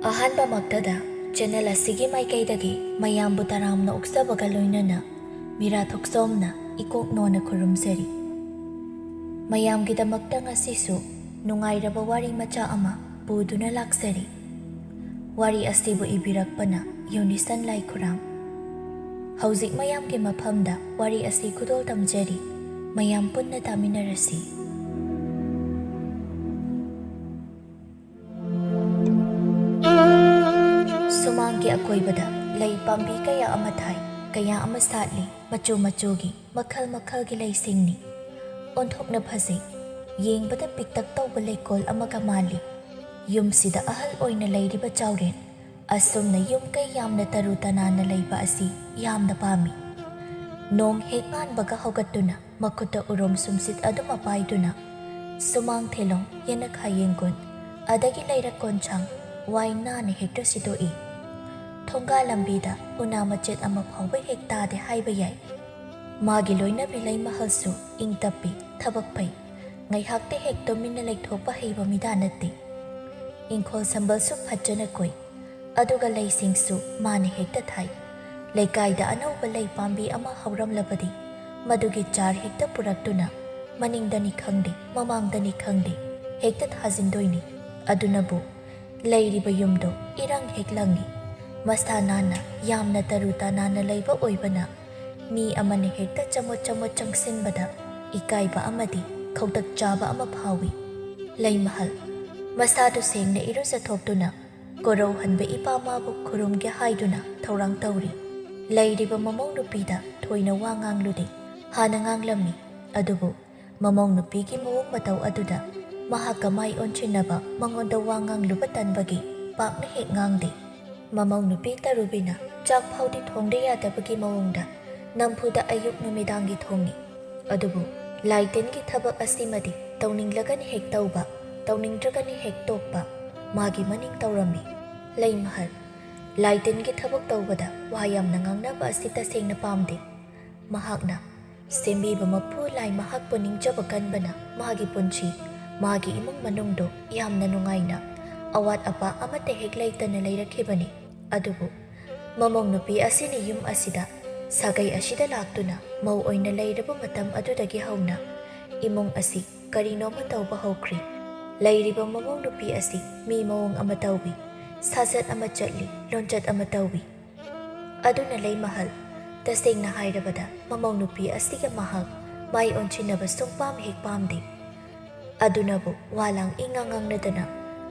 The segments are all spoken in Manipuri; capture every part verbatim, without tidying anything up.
ꯑꯍꯥꯟꯕꯃꯛꯇꯗ ꯆꯦꯅꯦꯜ ꯑꯁꯤꯒꯤ ꯃꯥꯏꯀꯩꯗꯒꯤ ꯃꯌꯥꯝꯕꯨ ꯇꯔꯥꯝꯅ ꯑꯣꯛꯆꯕꯒ ꯂꯣꯏꯅꯅ ꯃꯤꯔꯥ ꯊꯣꯛꯆꯣꯝꯅ ꯏꯀꯣꯛ ꯅꯣꯟꯅ ꯈꯨꯔꯨꯝꯖꯔꯤ꯫ ꯃꯌꯥꯝꯒꯤꯗꯃꯛꯇ ꯉꯁꯤꯁꯨ ꯅꯨꯡꯉꯥꯏꯔꯕ ꯋꯥꯔꯤ ꯃꯆꯥ ꯑꯃ ꯄꯨꯗꯨꯅ ꯂꯥꯛꯆꯔꯤ꯫ ꯋꯥꯔꯤ ꯑꯁꯤꯕꯨ ꯏꯕꯤꯔꯛꯄꯅ ꯌꯨꯅꯤꯁꯟ ꯂꯥꯏꯈꯨꯔꯥꯝ꯫ ꯍꯧꯖꯤꯛ ꯃꯌꯥꯝꯒꯤ ꯃꯐꯝꯗ ꯋꯥꯔꯤ ꯑꯁꯤ ꯈꯨꯗꯣꯜ ꯇꯝꯖꯔꯤ꯫ ꯃꯌꯥꯝ ꯄꯨꯟꯅ ꯇꯥꯃꯤꯟꯅꯔꯁꯤ꯫ ꯁꯨꯃꯥꯡꯒꯤ ꯑꯀꯣꯏꯕꯗ ꯂꯩ ꯄꯥꯝꯕꯤ ꯀꯌꯥ ꯑꯃ ꯊꯥꯏ, ꯀꯌꯥ ꯑꯃ ꯁꯥꯠꯂꯤ, ꯃꯆꯨ ꯃꯆꯨꯒꯤ, ꯃꯈꯜ ꯃꯈꯜꯒꯤ ꯂꯩꯁꯤꯡꯅꯤ꯫ ꯑꯣꯟꯊꯣꯛꯅ ꯐꯖꯩ꯫ ꯌꯦꯡꯕꯗ ꯄꯤꯛꯇꯛ ꯇꯧꯕ ꯂꯩꯀꯣꯜ ꯑꯃꯒ ꯃꯥꯜꯂꯤ꯫ ꯌꯨꯝꯁꯤꯗ ꯑꯍꯜ ꯑꯣꯏꯅ ꯂꯩꯔꯤꯕ ꯆꯥꯎꯔꯦꯟ ꯑꯁꯨꯝꯅ ꯌꯨꯝ ꯀꯩ ꯌꯥꯝꯅ ꯇꯔꯨ ꯇꯅꯥꯟꯅ ꯂꯩꯕ ꯑꯁꯤ ꯌꯥꯝꯅ ꯄꯥꯝꯃꯤ꯫ ꯅꯣꯡ ꯍꯦꯛ ꯉꯥꯟꯕꯒ ꯍꯧꯒꯠꯇꯨꯅ ꯃꯈꯨꯠꯇ ꯎꯔꯣꯝ ꯁꯨꯝꯁꯤꯠ ꯑꯗꯨꯃ ꯄꯥꯏꯗꯨꯅ ꯁꯨꯃꯥꯡ ꯊꯦꯂꯣꯡ, ꯌꯦꯅꯈꯥ ꯌꯦꯡꯒꯣꯟ, ꯑꯗꯒꯤ ꯂꯩꯔꯛ ꯀꯣꯟꯁꯥꯡ ꯋꯥꯏ ꯅꯥꯟꯅ ꯍꯦꯛꯇ ꯁꯤꯠꯇꯣꯛꯏ꯫ ꯊꯣꯡꯒꯥ ꯂꯝꯕꯤꯗ ꯎꯅꯥ ꯃꯆꯦꯠ ꯑꯃ ꯐꯥꯎꯕ ꯍꯦꯛ ꯇꯥꯗꯦ ꯍꯥꯏꯕ ꯌꯥꯏ꯫ ꯃꯥꯒꯤ ꯂꯣꯏꯅꯕꯤ ꯂꯩꯃꯍꯜꯁꯨ ꯏꯪ ꯇꯞꯄꯤ, ꯊꯕꯛ ꯐꯩ꯫ ꯉꯥꯏꯍꯥꯛꯇ ꯍꯦꯛ ꯇꯨꯃꯤꯟꯅ ꯂꯩꯊꯣꯛꯄ ꯍꯩꯕ ꯃꯤꯗꯥ ꯅꯠꯇꯦ꯫ ꯏꯪꯈꯣꯜ ꯁꯝꯕꯜꯁꯨ ꯐꯖꯅ ꯀꯣꯏ꯫ ꯑꯗꯨꯒ ꯂꯩꯁꯤꯡꯁꯨ ꯃꯥꯅ ꯍꯦꯛꯇ ꯊꯥꯏ꯫ ꯂꯩꯀꯥꯏꯗ ꯑꯅꯧꯕ ꯂꯩ ꯄꯥꯝꯕꯤ ꯑꯃ ꯍꯧꯔꯝꯂꯕꯗꯤ ꯃꯗꯨꯒꯤ ꯆꯥꯔ ꯍꯦꯛꯇ ꯄꯨꯔꯛꯇꯨꯅ ꯃꯅꯤꯡꯗꯅꯤ ꯈꯪꯗꯦ, ꯃꯃꯥꯡꯗꯅꯤ ꯈꯪꯗꯦ, ꯍꯦꯛꯇ ꯊꯥꯖꯤꯟꯗꯣꯏꯅꯤ꯫ ꯑꯗꯨꯅꯕꯨ ꯂꯩꯔꯤꯕ ꯌꯨꯝꯗꯣ ꯏꯔꯪ ꯍꯦꯛ ꯂꯪꯉꯤ꯫ ꯃꯁꯥ ꯅꯥꯟꯅ ꯌꯥꯝꯅ ꯇꯔꯨ ꯇꯅꯥꯟꯅ ꯂꯩꯕ ꯑꯣꯏꯕꯅ ꯃꯤ ꯑꯃꯅ ꯍꯦꯛꯇ ꯆꯃꯣꯠ ꯆꯃꯣꯠ ꯆꯪꯁꯤꯟꯕꯗ ꯏꯀꯥꯏꯕ ꯑꯃꯗꯤ ꯈꯧꯇꯛ ꯆꯥꯕ ꯑꯃ ꯐꯥꯎꯏ꯫ ꯂꯩꯃꯍꯜ ꯃꯁꯥꯗꯨ ꯁꯦꯡꯅ ꯏꯔꯨꯖꯊꯣꯛꯇꯨꯅ ꯀꯣꯔꯧꯍꯟꯕ ꯏꯄꯥ ꯃꯥꯕꯨ ꯈꯨꯔꯨꯝꯒꯦ ꯍꯥꯏꯗꯨꯅ ꯊꯧꯔꯥꯡ ꯇꯧꯔꯤ꯫ ꯂꯩꯔꯤꯕ ꯃꯃꯧ ꯅꯨꯄꯤꯗ ꯊꯣꯏꯅ ꯋꯥ ꯉꯥꯡꯂꯨꯗꯦ꯫ ꯍꯥꯟꯅ ꯉꯥꯡꯂꯝꯃꯤ, ꯑꯗꯨꯕꯨ ꯃꯃꯧ ꯅꯨꯄꯤꯒꯤ ꯃꯑꯣꯡ ꯃꯇꯧ ꯑꯗꯨꯗ ꯃꯍꯥꯛꯀ ꯃꯥꯏ ꯑꯣꯟꯁꯤꯟꯅꯕ ꯃꯉꯣꯟꯗ ꯋꯥ ꯉꯥꯡꯂꯨꯕ ꯇꯟꯕꯒꯤ ꯄꯥꯛꯅ ꯍꯦꯛ ꯉꯥꯡꯗꯦ꯫ ꯃꯃꯧ ꯅꯨꯄꯤ ꯇꯔꯨꯕꯤꯅ ꯆꯥꯛ ꯐꯥꯎꯗꯤ ꯊꯣꯡꯗ ꯌꯥꯗꯕꯒꯤ ꯃꯑꯣꯡꯗ ꯅꯝꯐꯨꯗ ꯑꯌꯨꯛ ꯅꯨꯃꯤꯗꯥꯡꯒꯤ ꯊꯣꯡꯉꯤ꯫ ꯑꯗꯨꯕꯨ ꯂꯥꯏꯇꯤꯟꯒꯤ ꯊꯕꯛ ꯑꯁꯤꯃꯗꯤ ꯇꯧꯅꯤꯡꯂꯒꯅ ꯍꯦꯛ ꯇꯧꯕ, ꯇꯧꯅꯤꯡꯗ꯭ꯔꯒꯅ ꯍꯦꯛ ꯇꯣꯛꯄ, ꯃꯥꯒꯤ ꯃꯅꯤꯡ ꯇꯧꯔꯝꯃꯤ꯫ ꯂꯩꯃꯍꯜ ꯂꯥꯏꯇꯤꯟꯒꯤ ꯊꯕꯛ ꯇꯧꯕꯗ ꯋꯥ ꯌꯥꯝꯅ ꯉꯥꯡꯅꯕ ꯑꯁꯤ ꯇꯁꯦꯡꯅ ꯄꯥꯝꯗꯦ꯫ ꯃꯍꯥꯛꯅ ꯁꯦꯝꯕꯤꯕ ꯃꯄꯨ ꯂꯥꯏ ꯃꯍꯥꯛꯄꯨ ꯅꯤꯡꯖꯕ ꯀꯟꯕꯅ ꯃꯥꯒꯤ ꯄꯨꯟꯁꯤ, ꯃꯥꯒꯤ ꯏꯃꯨꯡ ꯃꯅꯨꯡꯗꯨ ꯌꯥꯝꯅ ꯅꯨꯡꯉꯥꯏꯅ ꯑꯋꯥꯠ ꯑꯄꯥ ꯑꯃꯠꯇ ꯍꯦꯛ ꯂꯩꯇꯅ ꯂꯩꯔꯛꯈꯤꯕꯅꯤ꯫ ꯑꯗꯨꯕꯨ ꯃꯃꯧ ꯅꯨꯄꯤ ꯑꯁꯤꯅ ꯌꯨꯝ ꯑꯁꯤꯗ, ꯁꯥꯒꯩ ꯑꯁꯤꯗ ꯂꯥꯛꯇꯨꯅ ꯃꯧ ꯑꯣꯏꯅ ꯂꯩꯔꯕ ꯃꯇꯝ ꯑꯗꯨꯗꯒꯤ ꯍꯧꯅ ꯏꯃꯨꯡ ꯑꯁꯤ ꯀꯔꯤꯅꯣꯃ ꯇꯧꯕ ꯍꯧꯈ꯭ꯔꯤ꯫ ꯂꯩꯔꯤꯕ ꯃꯃꯧ ꯅꯨꯄꯤ ꯑꯁꯤ ꯃꯤ ꯃꯑꯣꯡ ꯑꯃ ꯇꯧꯏ, ꯁꯥꯖꯠ ꯑꯃ ꯆꯠꯂꯤ, ꯂꯣꯟꯆꯠ ꯑꯃ ꯇꯧꯏ꯫ ꯑꯗꯨꯅ ꯂꯩꯃꯍꯜ, ꯇꯁꯦꯡꯅ ꯍꯥꯏꯔꯕꯗ ꯃꯃꯧ ꯅꯨꯄꯤ ꯑꯁꯤꯒ ꯃꯍꯥꯛ ꯃꯥꯏ ꯑꯣꯟꯁꯤꯟꯅꯕ ꯁꯨꯡꯄꯥꯝ ꯍꯦꯛ ꯄꯥꯝꯗꯦ꯫ ꯑꯗꯨꯅꯕꯨ ꯋꯥ ꯂꯥꯡ ꯏꯉꯥꯡ ꯉꯥꯡꯅꯗꯅ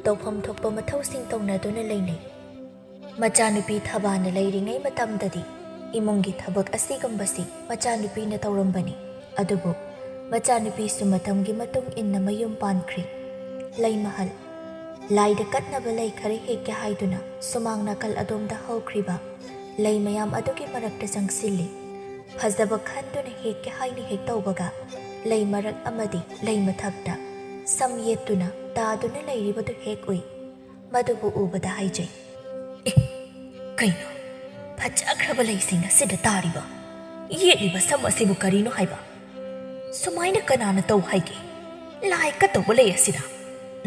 ꯇꯧꯐꯝ ꯊꯣꯛꯄ ꯃꯊꯧꯁꯤꯡ ꯇꯧꯅꯗꯨꯅ ꯂꯩꯅꯩ꯫ ꯃꯆꯥꯅꯨꯄꯤ ꯊꯕꯥꯅ ꯂꯩꯔꯤꯉꯩ ꯃꯇꯝꯗꯗꯤ ꯏꯃꯨꯡꯒꯤ ꯊꯕꯛ ꯑꯁꯤꯒꯨꯝꯕꯁꯤ ꯃꯆꯥꯅꯨꯄꯤꯅ ꯇꯧꯔꯝꯕꯅꯤ꯫ ꯑꯗꯨꯕꯨ ꯃꯆꯥꯅꯨꯄꯤꯁꯨ ꯃꯇꯝꯒꯤ ꯃꯇꯨꯡ ꯏꯟꯅ ꯃꯌꯨꯝ ꯄꯥꯟꯈ꯭ꯔꯤ꯫ ꯂꯩꯃꯍꯜ, ꯂꯥꯏꯗ ꯀꯠꯅꯕ ꯂꯩ ꯈꯔ ꯍꯦꯛꯀꯦ ꯍꯥꯏꯗꯨꯅ ꯁꯨꯃꯥꯡ ꯅꯥꯀꯜ ꯑꯗꯣꯝꯗ ꯍꯧꯈ꯭ꯔꯤꯕ ꯂꯩ ꯃꯌꯥꯝ ꯑꯗꯨꯒꯤ ꯃꯔꯛꯇ ꯆꯪꯁꯤꯜꯂꯤ꯫ ꯐꯖꯕ ꯈꯟꯗꯨꯅ ꯍꯦꯛꯀꯦ ꯍꯥꯏꯅ ꯍꯦꯛ ꯇꯧꯕꯒ ꯂꯩ ꯃꯔꯛ ꯑꯃꯗꯤ ꯂꯩ ꯃꯊꯛꯇ ꯁꯝ ꯌꯦꯠꯇꯨꯅ ꯇꯥꯗꯨꯅ ꯂꯩꯔꯤꯕꯗꯨ ꯍꯦꯛ ꯎꯏ꯫ ꯃꯗꯨꯕꯨ ꯎꯕꯗ ꯍꯥꯏꯖꯩ, "ꯑꯦ, ꯀꯩꯅꯣ? ꯐꯖꯈ꯭ꯔꯕ ꯂꯩꯁꯤꯡ ꯑꯁꯤꯗ ꯇꯥꯔꯤꯕ, ꯌꯦꯠꯂꯤꯕ ꯁꯝ ꯑꯁꯤꯕꯨ ꯀꯔꯤꯅꯣ ꯍꯥꯏꯕ? ꯁꯨꯃꯥꯏꯅ ꯀꯅꯥꯅ ꯇꯧ ꯍꯥꯏꯒꯦ? ꯂꯥꯏ ꯀꯠꯇꯧꯕ ꯂꯩ ꯑꯁꯤꯗ꯫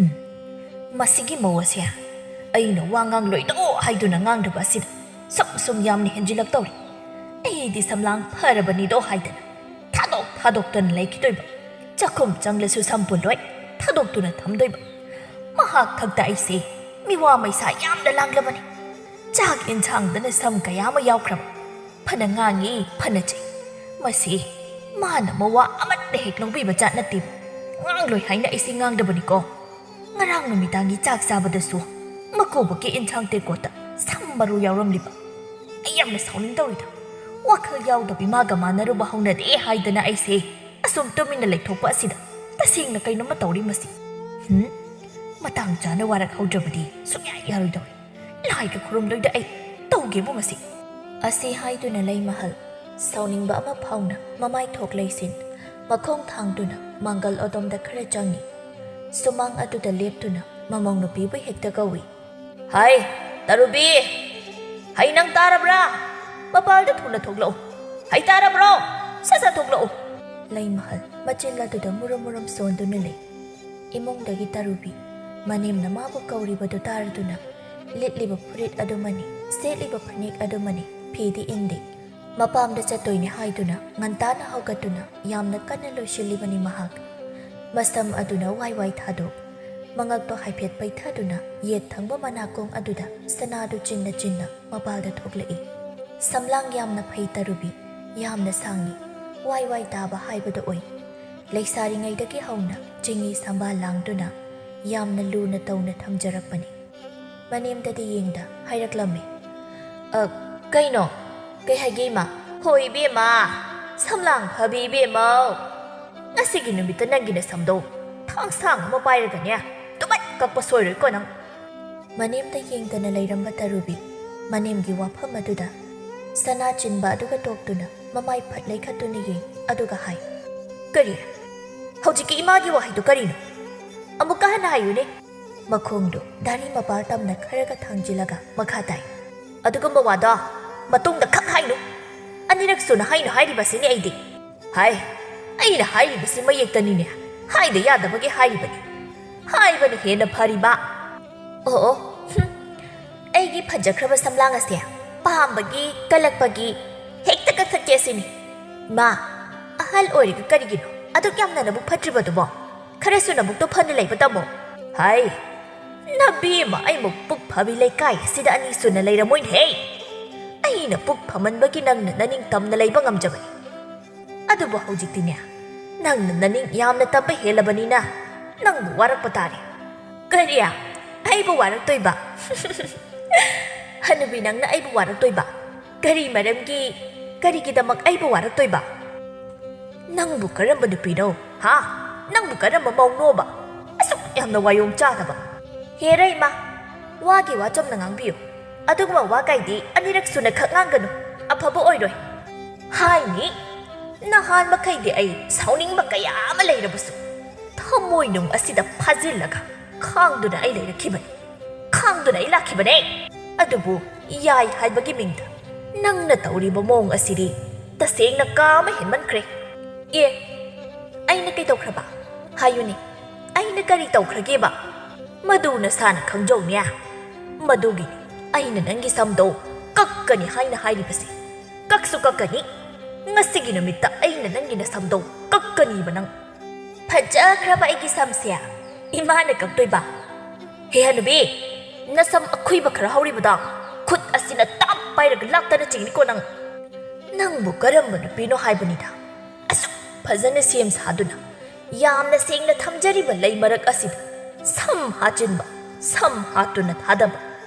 ꯎꯝ, ꯃꯁꯤꯒꯤ ꯃꯧ ꯑꯁꯦ ꯑꯩꯅ ꯋꯥ ꯉꯥꯡꯂꯣꯏꯗꯣ ꯍꯥꯏꯗꯨꯅ ꯉꯥꯡꯗꯕ ꯑꯁꯤꯗ ꯁꯨꯝ ꯁꯨꯝ ꯌꯥꯝꯅ ꯍꯦꯟꯖꯤꯜꯂꯛꯇꯧꯔꯤ꯫ ꯑꯩꯗꯤ ꯁꯝꯂꯥꯡ ꯐꯔꯕꯅꯤꯗꯣ ꯍꯥꯏꯗꯅ ꯊꯥꯗꯣꯛ ꯊꯥꯗꯣꯛꯇꯅ ꯂꯩꯈꯤꯗꯣꯏꯕ꯫ ꯆꯥꯛꯈꯨꯝ ꯆꯪꯂꯁꯨ ꯁꯝꯄꯨ ꯂꯣꯏ ꯊꯥꯗꯣꯛꯇꯨꯅ ꯊꯝꯗꯣꯏꯕ꯫ ꯃꯍꯥꯛ ꯈꯛꯇ ꯑꯩꯁꯦ ꯃꯤꯋꯥ ꯃꯩꯁꯥ ꯌꯥꯝꯅ ꯂꯥꯡꯂꯕꯅꯤ꯫ ꯆꯥꯛ ꯏꯟꯁꯥꯡꯗꯅ ꯁꯝ ꯀꯌꯥ ꯑꯃ ꯌꯥꯎꯈ꯭ꯔꯕ꯫ ꯐꯅ ꯉꯥꯡꯉꯤ, ꯐꯅ ꯆꯩ꯫ ꯃꯁꯤ ꯃꯥꯅ ꯃꯋꯥ ꯑꯃꯠꯇ ꯍꯦꯛ ꯂꯧꯕꯤꯕ ꯖꯥꯠ ꯅꯠꯇꯦꯕ꯫ ꯉꯥꯡꯂꯣꯏ ꯍꯥꯏꯅ ꯑꯩꯁꯦ ꯉꯥꯡꯗꯕꯅꯤꯀꯣ꯫ ꯉꯔꯥꯡ ꯅꯨꯃꯤꯗꯥꯡꯒꯤ ꯆꯥꯛ ꯆꯥꯕꯗꯁꯨ ꯃꯀꯨꯕꯣꯛꯀꯤ ꯏꯟꯁꯥꯡ ꯇꯦꯡꯀꯣꯠꯇ ꯁꯝ ꯃꯔꯨ ꯌꯥꯎꯔꯝꯂꯤꯕ꯫ ꯑꯩ ꯌꯥꯝꯅ ꯁꯥꯎꯅꯤꯡꯗꯧꯔꯤꯗ꯫ ꯋꯥꯈꯜ ꯌꯥꯎꯗꯕꯤ ꯃꯥꯒ ꯃꯥꯟꯅꯔꯨꯕ ꯍꯧꯅꯗꯦ ꯍꯥꯏꯗꯅ ꯑꯩꯁꯦ ꯑꯁꯨꯝ ꯇꯨꯃꯤꯟꯅ ꯂꯩꯊꯣꯛꯄ ꯑꯁꯤꯗ ꯇꯁꯦꯡꯅ ꯀꯩꯅꯣꯝꯃ ꯇꯧꯔꯤ ꯃꯁꯤ꯫ ꯍꯨꯝ? ꯃꯇꯥꯡ ꯆꯥꯅ ꯋꯥꯔꯛꯍꯧꯗ꯭ꯔꯕꯗꯤ ꯁꯨꯡꯌꯥ ꯌꯥꯔꯣꯏꯗꯧꯔꯤ꯫ ꯂꯥꯏꯒ ꯈꯨꯔꯨꯝꯂꯣꯏꯗ ꯑꯩ ꯇꯧꯒꯦꯕꯨ ꯃꯁꯤ꯫ ꯑꯁꯤ ꯍꯥꯏꯗꯨꯅ ꯂꯩꯃꯍꯜ ꯁꯥꯎꯅꯤꯡꯕ ꯑꯃ ꯐꯥꯎꯅ ꯃꯃꯥꯏ ꯊꯣꯛ ꯂꯩꯁꯤꯟ ꯃꯈꯣꯡ ꯊꯥꯡꯗꯨꯅ ꯃꯥꯡꯒꯜ ꯑꯗꯣꯝꯗ ꯈꯔ ꯆꯪꯏ꯫ ꯁꯨꯃꯥꯡ ꯑꯗꯨꯗ ꯂꯦꯞꯇꯨꯅ ꯃꯃꯧ ꯅꯨꯄꯤꯕꯨ ꯍꯦꯛꯇ ꯀꯧꯏ꯫ "ꯍꯥꯏ, ꯇꯔꯨꯕꯤ! ꯍꯩ ꯅꯪ ꯇꯥꯔꯕ꯭ꯔꯥ? ꯃꯄꯥꯜꯗ ꯊꯨꯅ ꯊꯣꯛꯂꯛꯎ꯫ ꯍꯩ ꯇꯥꯔꯕ꯭ꯔꯣ? ꯁꯠ ꯁꯠ ꯊꯣꯛꯂꯛꯎ!" ꯂꯩꯃꯍꯜ ꯃꯆꯤꯜ ꯑꯗꯨꯗ ꯃꯨꯔꯨꯝ ꯃꯨꯔꯨꯝ ꯁꯣꯟꯗꯨꯅ ꯂꯩ꯫ ꯏꯃꯨꯡꯗꯒꯤ ꯇꯔꯨꯕꯤ ꯃꯅꯦꯝꯅ ꯃꯥꯕꯨ ꯀꯧꯔꯤꯕꯗꯨ ꯇꯥꯔꯗꯨꯅ ꯂꯤꯠꯂꯤꯕ ꯐꯨꯔꯤꯠ ꯑꯗꯨꯃꯅꯤ, ꯁꯦꯠꯂꯤꯕ ꯐꯅꯦꯛ ꯑꯗꯨꯃꯅꯤ, ꯐꯤꯗꯤ ꯏꯟꯗꯦ꯫ ꯃꯄꯥꯝꯗ ꯆꯠꯇꯣꯏꯅꯦ ꯍꯥꯏꯗꯨꯅ ꯉꯟꯇꯥꯅ ꯍꯧꯒꯠꯇꯨꯅ ꯌꯥꯝꯅ ꯀꯟꯅ ꯂꯣꯏꯁꯤꯜꯂꯤꯕꯅꯤ ꯃꯍꯥꯛ꯫ ꯃꯁꯝ ꯑꯗꯨꯅ ꯋꯥꯏ ꯋꯥꯏ ꯊꯥꯗꯣꯛ, ꯃꯉꯛꯇꯣ ꯍꯥꯏꯐꯦꯠ ꯄꯩꯊꯗꯨꯅ ꯌꯦꯠ ꯊꯪꯕ ꯃꯅꯥꯀꯣꯡ ꯑꯗꯨꯗ ꯁꯅꯥꯗꯨ ꯆꯤꯟꯅ ꯆꯤꯟꯅ ꯃꯄꯥꯜꯗ ꯊꯣꯛꯂꯛꯏ꯫ ꯁꯝꯂꯥꯡ ꯌꯥꯝꯅ ꯐꯩ ꯇꯔꯨꯕꯤ, ꯌꯥꯝꯅ ꯁꯥꯡꯉꯤ, ꯋꯥꯏ ꯋꯥꯏ ꯇꯥꯕ ꯍꯥꯏꯕꯗꯨ ꯑꯣꯏ꯫ ꯂꯩꯁꯥꯔꯤꯉꯩꯗꯒꯤ ꯍꯧꯅ ꯆꯤꯡꯉꯤ ꯁꯝꯕꯥꯜ ꯂꯥꯡꯗꯨꯅ ꯌꯥꯝꯅ ꯂꯨꯅ ꯇꯧꯅ ꯊꯝꯖꯔꯛꯄꯅꯤ꯫ ꯃꯅꯦꯝꯗꯗꯤ ꯌꯦꯡꯗ ꯍꯥꯏꯔꯛꯂꯝꯃꯤ, "ꯑ, ꯀꯩꯅꯣ? ꯀꯩ ꯍꯥꯏꯒꯦ, ꯏꯃꯥ?" "ꯍꯣꯏ, ꯏꯕꯦꯝꯃ, ꯁꯝꯂꯥꯡ ꯐꯕꯤ ꯏꯕꯦꯝꯃꯧ꯫ ꯉꯁꯤꯒꯤ ꯅꯨꯃꯤꯠꯇ ꯅꯪꯒꯤ ꯅꯁꯝꯗꯣ ꯊꯥꯡ ꯁꯥꯡ ꯑꯃ ꯄꯥꯏꯔꯒꯅꯦ, ꯇꯨꯃꯠ ꯀꯛꯄ ꯁꯣꯏꯔꯣꯏꯀꯣ ꯅꯪ?" ꯃꯅꯦꯝꯗ ꯌꯦꯡꯗꯅ ꯂꯩꯔꯝꯕ ꯇꯔꯨꯕꯤ ꯃꯅꯦꯝꯒꯤ ꯋꯥꯐꯝ ꯑꯗꯨꯗ ꯁꯅꯥ ꯆꯤꯟꯕ ꯑꯗꯨꯒ ꯇꯣꯛꯇꯨꯅ ꯃꯃꯥꯏ ꯐꯠ ꯂꯩꯈꯠꯇꯨꯅ ꯌꯦꯡ ꯑꯗꯨꯒ ꯍꯥꯏ, "ꯀꯔꯤ? ꯍꯧꯖꯤꯛꯀꯤ ꯏꯃꯥꯒꯤ ꯋꯥꯍꯩꯗꯨ ꯀꯔꯤꯅꯣ? ꯑꯃꯨꯛꯀ ꯍꯟꯅ ꯍꯥꯏꯌꯨꯅꯦ?" ꯃꯈꯣꯡꯗꯨ ꯗꯥꯔꯤ ꯃꯄꯥꯜ ꯇꯝꯅ ꯈꯔꯒ ꯊꯥꯡꯖꯤꯜꯂꯒ ꯃꯈꯥ ꯇꯥꯏ, "ꯑꯗꯨꯒꯨꯝꯕ ꯋꯥꯗꯣ ꯃꯇꯨꯡꯗ ꯈꯛ ꯍꯥꯏꯅꯨ꯫ ꯑꯅꯤꯔꯛ ꯁꯨꯅ ꯍꯥꯏꯅꯨ ꯍꯥꯏꯔꯤꯕꯁꯤꯅꯤ ꯑꯩꯗꯤ꯫ ꯍꯥꯏ, ꯑꯩꯅ ꯍꯥꯏꯔꯤꯕꯁꯤ ꯃꯌꯦꯛꯇꯅꯤꯅꯦ꯫ ꯍꯥꯏꯗ ꯌꯥꯗꯕꯒꯤ ꯍꯥꯏꯔꯤꯕꯅꯤ꯫ ꯍꯥꯏꯕꯅ ꯍꯦꯟꯅ ꯐꯔꯤꯕ꯫ ꯑꯣ, ꯑꯣ, ꯍꯨꯝ꯫ ꯑꯩꯒꯤ ꯐꯖꯈ꯭ꯔꯕ ꯁꯝꯂꯥꯡ ꯑꯁꯦ ꯄꯥꯝꯕꯒꯤ, ꯀꯜꯂꯛꯄꯒꯤ ꯍꯦꯛꯇ ꯀꯛꯊꯠꯀꯦ ꯁꯤꯅꯤ꯫ ꯃꯥ, ꯑꯍꯜ ꯑꯣꯏꯔꯒ ꯀꯔꯤꯒꯤꯅꯣ ꯑꯗꯨꯛ ꯌꯥꯝꯅ ꯅꯕꯨꯛ ꯐꯠꯇ꯭ꯔꯤꯕꯗꯨꯕꯣ? ꯈꯔꯁꯨ ꯅꯕꯨꯛꯇꯣ ꯐꯅ ꯂꯩꯕ ꯇꯝꯃꯣ꯫ ꯍꯥꯏ, ꯅꯕꯦꯝꯃ, ꯑꯩꯃꯨꯛ ꯄꯨꯛ ꯐꯕꯤ ꯂꯩꯀꯥꯏ ꯑꯁꯤꯗ ꯑꯅꯤ ꯁꯨꯅ ꯂꯩꯔꯝꯃꯣꯏꯅꯦꯍꯦ꯫ ꯑꯩꯅ ꯄꯨꯛ ꯐꯃꯟꯕꯒꯤ ꯅꯪꯅ ꯅꯅꯤꯡ ꯇꯝꯅ ꯂꯩꯕ ꯉꯝꯖꯕꯅꯤ꯫ ꯑꯗꯨꯕꯨ ꯍꯧꯖꯤꯛꯇꯤꯅꯦ, ꯅꯪꯅ ꯅꯅꯤꯡ ꯌꯥꯝꯅ ꯇꯝꯕ ꯍꯦꯜꯂꯕꯅꯤꯅ ꯅꯪꯕꯨ ꯋꯥꯔꯛꯄ ꯇꯥꯔꯦ꯫ ꯀꯔꯤ? ꯑꯩꯕꯨ ꯋꯥꯔꯛꯇꯣꯏꯕ? ꯍꯅꯨꯕꯤ, ꯅꯪꯅ ꯑꯩꯕꯨ ꯋꯥꯔꯛꯇꯣꯏꯕ? ꯀꯔꯤ ꯃꯔꯝꯒꯤ, ꯀꯔꯤꯒꯤꯗꯃꯛ ꯑꯩꯕꯨ ꯋꯥꯔꯛꯇꯣꯏꯕ? ꯅꯪꯕꯨ ꯀꯔꯝꯕ ꯅꯨꯄꯤꯅꯣ? ꯍꯥ? ꯅꯪꯕꯨ ꯀꯔꯝꯕ ꯃꯧꯅꯣꯕ? ꯑꯁꯨꯛ ꯌꯥꯝꯅ ꯋꯥꯌꯣꯡ ꯆꯥꯗꯕ꯫ ꯍꯦꯔ ꯏꯃꯥ, ꯋꯥꯒꯤ ꯋꯥ ꯆꯨꯝꯅ ꯉꯥꯡꯕꯤꯌꯨ꯫ ꯑꯗꯨꯒꯨꯝꯕ ꯋꯥ ꯀꯥꯏꯗꯤ ꯑꯅꯤꯔꯛ ꯁꯨꯅ ꯈꯛ ꯉꯥꯡꯒꯅꯨ꯫ ꯑꯐꯕ ꯑꯣꯏꯔꯣꯏ꯫ ꯍꯥꯏꯅꯤ, ꯅꯍꯥꯟ ꯃꯈꯩꯗꯤ ꯑꯩ ꯁꯥꯎꯅꯤꯡꯕ ꯀꯌꯥ ꯑꯃ ꯂꯩꯔꯕꯁꯨ, ꯊꯃꯣꯏꯅꯨꯡ ꯑꯁꯤꯗ ꯐꯥꯖꯤꯜꯂꯒ ꯈꯥꯡꯗꯨꯅ ꯑꯩ ꯂꯩꯔꯛꯈꯤꯕꯅꯤ꯫ ꯈꯥꯡꯗꯨꯅ ꯑꯩ ꯂꯥꯛꯈꯤꯕꯅꯦ꯫ ꯑꯗꯨꯕꯨ ꯌꯥꯏ ꯍꯥꯏꯕꯒꯤ ꯃꯤꯡꯗ ꯅꯪꯅ ꯇꯧꯔꯤꯕ ꯃꯑꯣꯡ ꯑꯁꯤꯗꯤ ꯇꯁꯦꯡꯅ ꯀꯥ ꯑꯃ ꯍꯦꯟꯃꯟꯈ꯭ꯔꯦ꯫ ꯑꯦ, ꯑꯩꯅ ꯀꯩꯗꯧꯈ꯭ꯔꯕ? ꯍꯥꯏꯌꯨꯅꯦ, ꯑꯩꯅ ꯀꯔꯤ ꯇꯧꯈ꯭ꯔꯒꯦꯕ? ꯃꯗꯨ ꯅꯁꯥꯅ ꯈꯪꯖꯧꯅꯦ꯫ ꯃꯗꯨꯒꯤꯅꯤ ꯑꯩꯅ ꯅꯪꯒꯤ ꯁꯝꯗꯣ ꯀꯛꯀꯅꯤ ꯍꯥꯏꯅ ꯍꯥꯏꯔꯤꯕꯁꯦ꯫ ꯀꯛꯁꯨ ꯀꯛꯀꯅꯤ꯫ ꯉꯁꯤꯒꯤ ꯅꯨꯃꯤꯠꯇ ꯑꯩꯅ ꯅꯪꯒꯤ ꯅꯁꯝꯗꯣ ꯀꯛꯀꯅꯤꯕ ꯅꯪ꯫ ꯐꯖꯈ꯭ꯔꯕ ꯑꯩꯒꯤ ꯁꯝꯁꯦ ꯏꯃꯥꯅ ꯀꯛꯇꯣꯏꯕ꯫ ꯍꯦ ꯍꯅꯨꯕꯤ, ꯅꯁꯝ ꯑꯈꯨꯏꯕ ꯈꯔ ꯍꯧꯔꯤꯕꯗꯣ ꯈꯨꯠ ꯑꯁꯤꯅ ꯇꯥꯞ ꯄꯥꯏꯔꯒ ꯂꯥꯛꯇꯅ ꯆꯤꯡꯅꯤꯀꯣ ꯅꯪ꯫ ꯅꯪꯕꯨ ꯀꯔꯝꯕ ꯅꯨꯄꯤꯅꯣ ꯍꯥꯏꯕꯅꯤꯗ, ꯑꯁꯨꯛ ꯐꯖꯅ ꯁꯦꯝ ꯁꯥꯗꯨꯅ, ꯌꯥꯝꯅ ꯁꯦꯡꯅ ꯊꯝꯖꯔꯤꯕ ꯂꯩ ꯃꯔꯛ ꯑꯁꯤꯗ ꯁꯝ ꯍꯥꯠꯆꯤꯟꯕ, ꯁꯝ ꯍꯥꯠꯇꯨꯅ ꯊꯥꯗꯕ